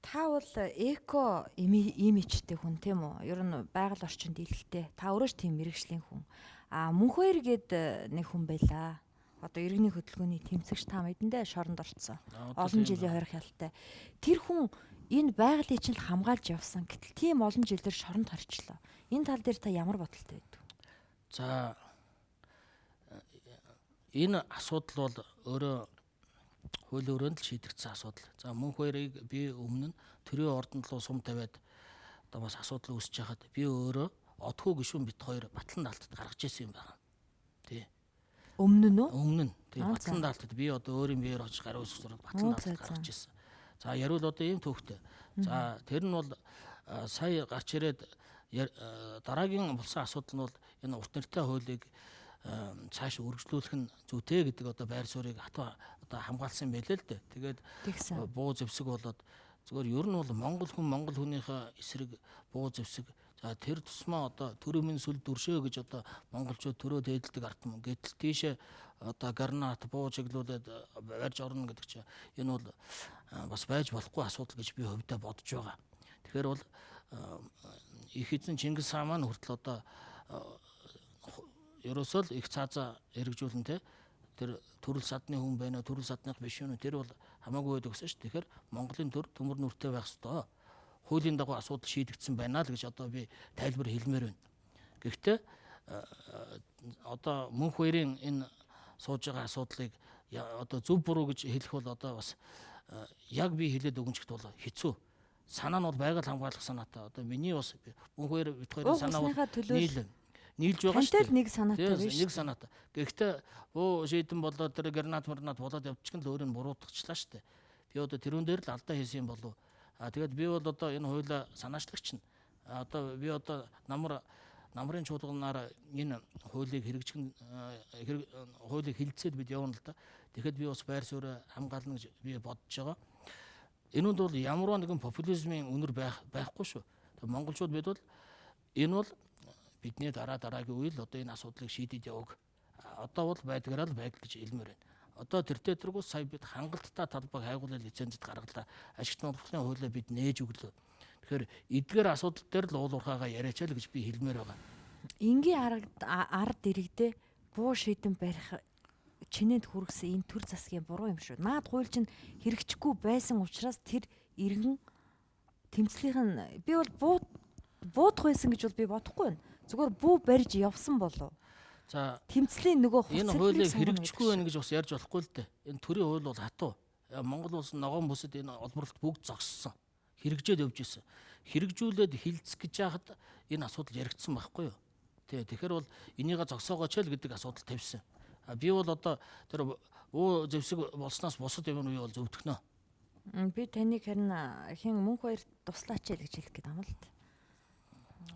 Та бол эко имижтэй хүн тийм үү? Ер нь байгаль орчинд илэгтэй. Та өөрөө ч тийм мэрэгжлийн хүн. А Мөнхөөр гээд нэг хүн байлаа. Одоо иргэний хөдөлгөөний тэмцэгч та мэдэндээ шоронд орцсон. Олон жилийн хорих ялтай. Тэр хүн энэ байгалийг чинь л хамгаалж явсан. Гэтэл тийм олон жилээр шоронд хорчлоо. Энэ тал дээр та ямар бодолтой байдаг вэ? За энэ асуудал бол өөрөө хууль өрөөнд л шийдэгдсэн асуудал. За Мөнхөөрийг би өмнө нь төрийн ордонд руу сум тавиад одоо бас асуудал үүсэж хахад би өөрөө одхуу гишүүн бит хоёр батлан даалтад гаргаж ирсэн юм байна. Тий. Өмнө нь үү? Өмнө нь. Тий, батлан даалтад би одоо өөрийн биеэр очиж гаруй өсөх зураг батлан даалтад гаргаж ирсэн. За яриул одоо ийм төвхтэй. За тэр нь бол сая гарч ирээд дараагийн болсон асуудал нь бол энэ урт нэртэй хуулийг цааш үргэлжлүүлэх нь зүйтэй гэдэг одоо байр суурийг хатуу одоо хамгаалсан байлээ л дээ. Тэгээд буу зэвсэг болоод зүгээр ер нь бол монгол хүн монгол хүнийхээ эсрэг буу зэвсэг. За тэр тусмаа одоо төрөмийн сүл дүршөө гэж одоо монголчууд төрөө дээдэлдэг ард түмэн. Гэтэл тийшээ одоо гранат буу чиглүүлээд барьж орно гэдэг чинь энэ бол бас байж болохгүй асуудал гэж би хувьдаа бодож байгаа. Тэгэхээр бол их эзэн Чингис хаан маань хүртэл одоо ерөөсөө л их цаазаа хэрэгжүүлэн те тэр төрөл садны хүн байна уу, төрөл садных биш үү, тэр бол хамаагүй байдаг гэсэн шүү. Тэгэхээр Монголын төр төмөр нүртэй байх ёстой. Хуулийн дагуу асуудал шийдэгдсэн байна л гэж одоо би тайлбар хэлмээр байна. Гэхдээ одоо мөнх хоёрын энэ сууж байгаа асуудлыг одоо зөв буруу гэж хэлэх бол одоо бас яг би хэлээд өгөнчгт бол хэцүү. Санаа нь бол байгаль хамгаалах санаатай. Одоо миний бас мөнх хоёр бит хоёрын санаа бол нийлж байгаа шүү дээ. Нэг санаатай биш. Нэг санаатай. Гэхдээ буу шийдэн болоод тэр гранат марнат болоод явчих нь л өөр нь буруутгачлаа шүү дээ. Би одоо тэрүүн дээр л алдаа хийсэн юм болов. А тэгээд би бол одоо энэ хуулиа санаачлагч нь. Одоо би одоо намрын чуулганаар энэ хуулийг хэрэгжих хуулийг хилцээд бид явна л да. Тэгэхэд би бас байр сууриа хамгаална гэж би бодож байгаа. Энэнд бол ямар нэгэн популизмын үнэр байхгүй шүү. Тэгээд монголчууд бид бол энэ бол бидний дараа дараагийн үйл одоо энэ асуудлыг шийдэж яваг. Одоо бол байдгаараа л байдал гэж хэлмээр байна. Одоо тэртээ тэргүй сая бид хангалттай талбайг хайгуулын лицензэд гаргалаа. Ашигт монголын хуулиа бид нээж өглөө. Тэгэхээр эдгээр асуудал дээр л уул уурхаагаа яриач л гэж би хэлмээр байгаа. Энгийн ард иргэдээ буу шийдэн барих чинээнд хүргэсэн энэ төр засгийн буруу юм шүү. Наад хууль чинь хэрэгжихгүй байсан учраас тэр иргэн тэмцлийнх нь би бол буудах байсан гэж бол би бодохгүй байна. Зүгээр бүү барьж явсан болов. За тэмцлийн нөгөө энэ хуулийг хэрэгжихгүй байна гэж бас ярьж болохгүй л дээ. Энэ төрийн хууль бол хатуу. Монгол улс ногоон бүсэд энэ олборлолт бүгд зогссон. Хэрэгжээд явж исэн. Хэрэгжүүлээд хилцэх гэж яхад энэ асуудал яригдсан байхгүй юу? Тэ тэгэхээр бол энийгээ зогсоогооч л гэдэг асуудал тавьсан. А би бол одоо тэр уу зэвсэг болсноос бусад юм уу бол зөвдөхнө. Би таныг харин хин мөнх хоёр туслаач л гэж хэлэх гээд юм л т.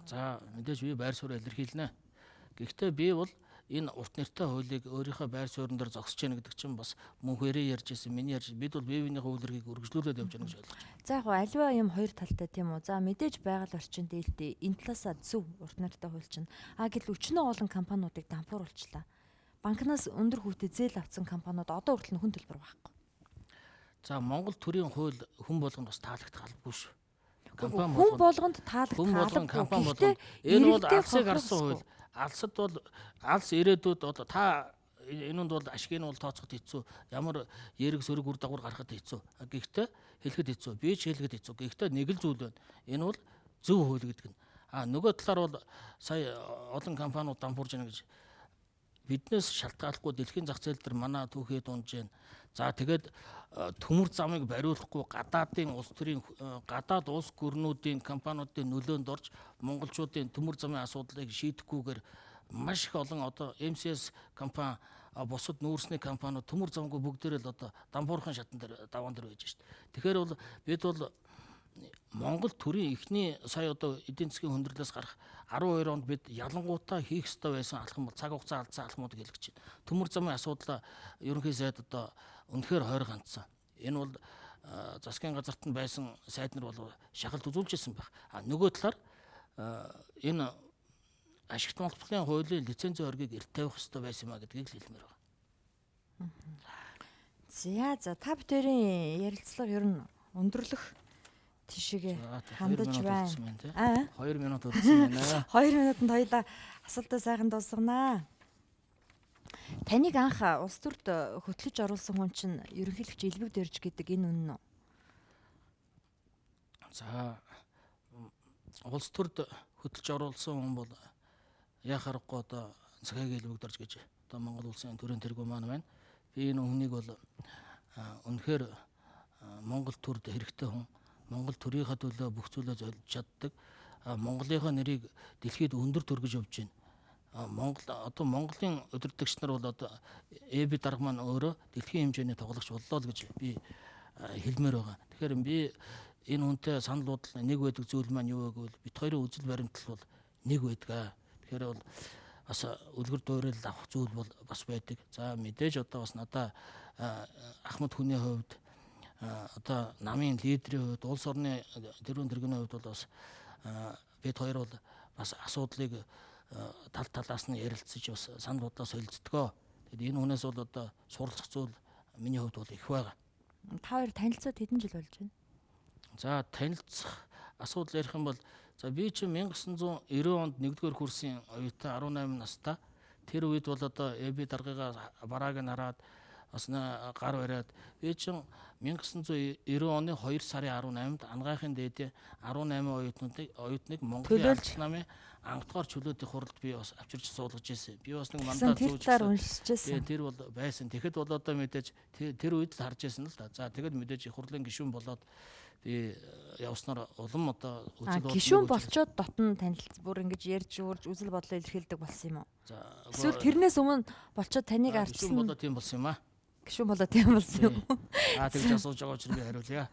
За мэдээж би байр сууриа илэрхийлнэ. Гэхдээ би бол энэ урт нэртэй хуулийг өөрийнхөө байр суурин дээр зогсож яах гэдэг чинь бас мөнх хоёрын ярьж ирсэн миний ярьж бид бол бие биенийхээ үйлргийг өргөжлүүлээд явж байгаа гэж ойлгож байна. За яг аливаа юм хоёр талтай тийм үү. За мэдээж байгаль орчин дээлтэй энэ талаасаа зөв урт нэртэй хууль чинь. А гэтэл өчнөө олон компаниудыг дампууруулчлаа. Банкнаас өндөр хүүтэй зээл авсан компаниуд одоо хүртэл нөхөн төлбөр байхгүй. За Монгол төрийн хууль хүн болгонд бас таалагдах албагүй шүү. Компани хүн болгонд таалагдах албагүй. Компани болгонд энэ бол алсыг гарсан хууль. Алсад бол алс ирээдүйд бол та энэнд бол ашгийг нь бол тооцоход хэцүү. Ямар ерэг сөрөг үр дагавар гаргахад хэцүү. Гэхдээ хэлэхэд хэцүү. Би ч хэлэхэд хэцүү. Гэхдээ нэг л зүйл байна. Энэ бол зөв хууль гэдэг нь. А нөгөө талаар бол сая олон компаниуд дампуурж байна гэж биднээс шалтгааллахгүй дэлхийн зах зээл дээр манай түүхээ дунж байна. За тэгээд төмөр замыг бариулахгүй гадаадын улс төрийн гадаад улс гүрнүүдийн компаниудын нөлөөнд орж монголчуудын төмөр замын асуудлыг шийдэхгүйгээр маш их олон одоо MCS компани бусад нүүрсний компаниуд төмөр замгүй бүгдээрээ л одоо дампуурхан шатан дээр даваан дээр байж шít. Тэгэхээр бол бид бол Монгол төрийн эхний сая одоо эдийн засгийн хүндрэлээс гарах 12 онд бид ялангуутаа хийх ёстой байсан алхам бол цаг хугацаа алдсан алхмуудыг хэлж байна. Төмөр замын асуудлаа ерөнхий сайд одоо үнэхээр хойрог хандсан. Энэ бол засгийн газарт нь байсан сайд нар бол шахалт үзүүлж ирсэн байх. А нөгөө талаар энэ ашигт монголын хуулийн лицензийн оргийг эрт тавих ёстой байсан юм а гэдгийг л хэлмээр байна. За та бүдэрийн ярилцлага ер нь өндөрлөх тийшээгээ хандаж байна. 2 минут үлдсэн байна. 2 минутанд хоёлаа асуултаа сайхан дуусганаа. Таныг анх улс төрд хөтлөж оруулсан хүн чинь ерөнхийлөгч Илбэг Дөрж гэдэг энэ үнэн үү? За улс төрд хөтлөж оруулсан хүн бол яа харахгүй одоо Цагаагийн Илбэг Дөрж гэж одоо Монгол улсын төрийн тэргүүн маань байна. Би энэ хүнийг бол үнэхээр Монгол төрд хэрэгтэй хүн. Монгол төрийнхөө төлөө бүх зүйлээ золж чаддаг. Монголынхоо нэрийг дэлхийд өндөр төргөж явж байна. Монгол одоо Монголын удирдагч нар бол одоо ЭБ дарга маань өөрөө дэлхийн хэмжээний тоглогч боллоо л гэж би хэлмээр байгаа. Тэгэхээр би энэ хүнтэй санал бодол нэг байдаг зүйл маань юу вэ гэвэл бит хоёрын үзэл баримтлал бол нэг байдаг. Тэгэхээр бол бас үлгэр дуурайл авах зүйл бол бас байдаг. За мэдээж одоо бас надаа Ахмад хүний хувьд одоо намын лидерийн хувьд, улс орны тэргүүн тэргүүний хувьд бол бас бид хоёр бол бас асуудлыг тал талаас нь ярилцаж бас санал бодлоо солилцдгоо. Тэгэд энэ хүнээс бол одоо суралцах зүйл миний хувьд бол их байгаа. Та хоёр танилцаад хэдэн жил болж байна? За танилцах асуудал ярих юм бол за би чинь 1990 онд 1-р курсын оюутан 18 настай. Тэр үед бол одоо ЭБ даргыгаа барааг нь хараад бас гар бариад би чинь 1990 оны 2 сарын 18-нд Ангайхын дээдийн 18 оюутныг Монголын ардчил намын анхдгаар чөлөөт их хурлд би бас авчирч суулгаж ирсэн. Би бас нэг мандат зүүж уншиж. Тэр бол байсан. Тэгэхэд бол одоо мэдээж тэр үед л харж байсан л да. За тэгэд мэдээж их хурлын гишүүн болоод би явснаар улам одоо үзэл бодлоо гишүүн болчоод дотн танилц бүр ингэж ярьж уурж үзэл бодлоо илэрхийлдэг болсон юм уу? За эсвэл тэрнээс өмнө болчоод таныг ардчсан гишүүн болоо тийм болсон юм аа. Гишүүн болоо тийм болсон юм уу? Аа тэгж асууж байгаа учраас би хариулъя.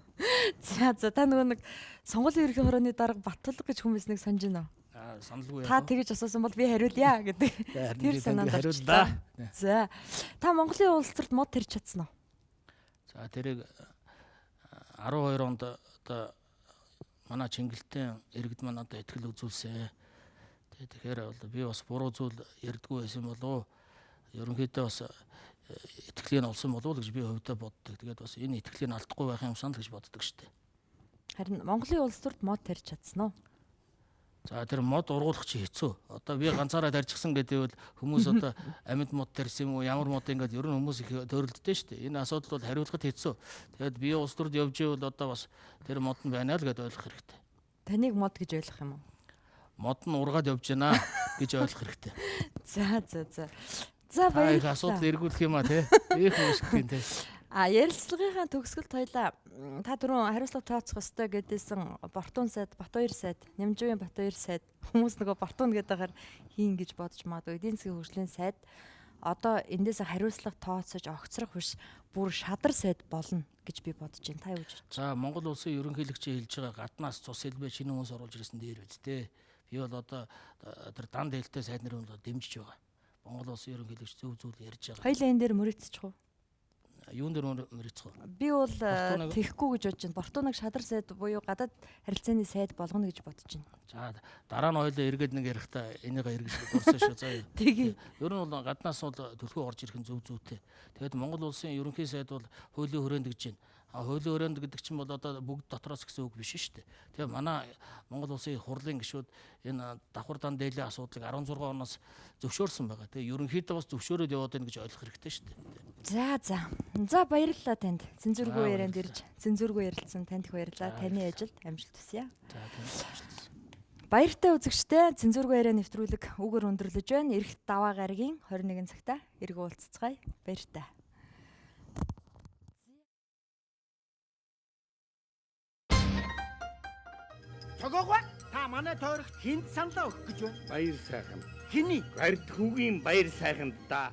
За за та нөгөө нэг сонгуулийн ерөнхий хорооны дарга Батулга гэж хүмүүс нэг санаж байна уу? Аа саналгүй. Та тэгж асуусан бол би хариулъя гэдэг. Тэр санаанд хариуллаа. За та Монголын улс төрд мод тарьж чадсан уу? За тэрийг 12 онд одоо манай Чингэлтийн иргэд маань одоо итгэл үзүүлсэн. Тэгэхээр бол би бас буруу зүйл ярьдгүй байсан болов уу? Ерөнхийдөө бас итгэлийг олсон болов уу гэж би хувьдаа боддог. Тэгээд бас энэ итгэлийг алдахгүй байх юм санал гэж боддог шүү дээ. Харин Монголын улс төрд мод тарьж чадсан уу? За тэр мод ургуулах чи хэцүү. Одоо би ганцаараа тарьчихсан гэдэг бол хүмүүс одоо амьд мод тарьсан юм уу, ямар мод ингээд ер нь хүмүүс их төрөлддөг шүү дээ. Энэ асуудал бол хариулахад хэцүү. Тэгээд би улс төрд явж ивэл одоо бас тэр мод нь байна л гэдээ ойлгох хэрэгтэй. Таныг мод гэж ойлгох юм уу? Мод нь ургаад явж байна гэж ойлгох хэрэгтэй. За за за. За баярлалаа. Их асуудал эргүүлэх юм а тий. Их үүсгэх юм тий. А ярилцлагынхаа төгсгөлд хоёлаа та түрүүн хариуцлага тооцох ёстой гэдээсэн Бортун сайд, Батбаяр сайд, Нямжуугийн Батбаяр сайд хүмүүс нөгөө Бортун гэдэг ахаар хийн гэж бодож магадгүй. Эдийн засгийн хөгжлийн сайд одоо эндээс хариуцлага тооцож огцрох биш бүр шадар сайд болно гэж би бодож байна. Та юу гэж бодож байна? За Монгол улсын ерөнхийлөгчийн хэлж байгаа гаднаас цус хэлбэ шинэ хүмүүс оруулж ирсэн дээр биз дээ. Би бол одоо тэр данд хэлтэй сайд нэр бол дэмжиж байгаа. Монгол улсын ерөнхийлөгч зөв зүйл ярьж байгаа. Хоёлаа энэ дээр мөрөөдчих үү? Юун дээр мөрөөдөх вэ? Би бол тэхгүй гэж бодож байна. Бортунаг шадар сайд буюу гадаад харилцааны сайд болгоно гэж бодож байна. За дараа нь хоёлаа эргээд нэг ярихдаа энийг эргэж дурсан шүү. За. Тэгээ. Ер нь бол гаднаас бол төлхөө орж ирэх нь зөв зүйтэй. Тэгээд Монгол улсын ерөнхий сайд бол хуулийн хүрээнд гэж байна. А хуулийн хүрээнд гэдэг чинь бол одоо бүгд дотроос гэсэн үг биш шүү дээ. Тэгээ манай Монгол улсын хурлын гишүүд энэ давхар дан дээлийн асуудлыг 16 оноос зөвшөөрсөн байгаа. Тэгээ ерөнхийдөө бас зөвшөөрөөд яваад байна гэж ойлгох хэрэгтэй шүү дээ. За за. За баярлалаа танд. Цензургүй ярианд ирж, цензургүй ярилцсан танд их баярлалаа. Таны ажилд амжилт хүсье. За танд амжилт хүсье. Баяртай үзэгчдээ цензургүй яриа нэвтрүүлэг үүгээр өндөрлөж байна. Ирэх даваа гарагийн 21 цагта эргэн уулзцгаая. Баяртай. Цогоогоо та манай тойрогт хинт саналаа өгөх гэж байна. Баяр сайхан. Хэний? Гард хүүгийн баяр сайханд да.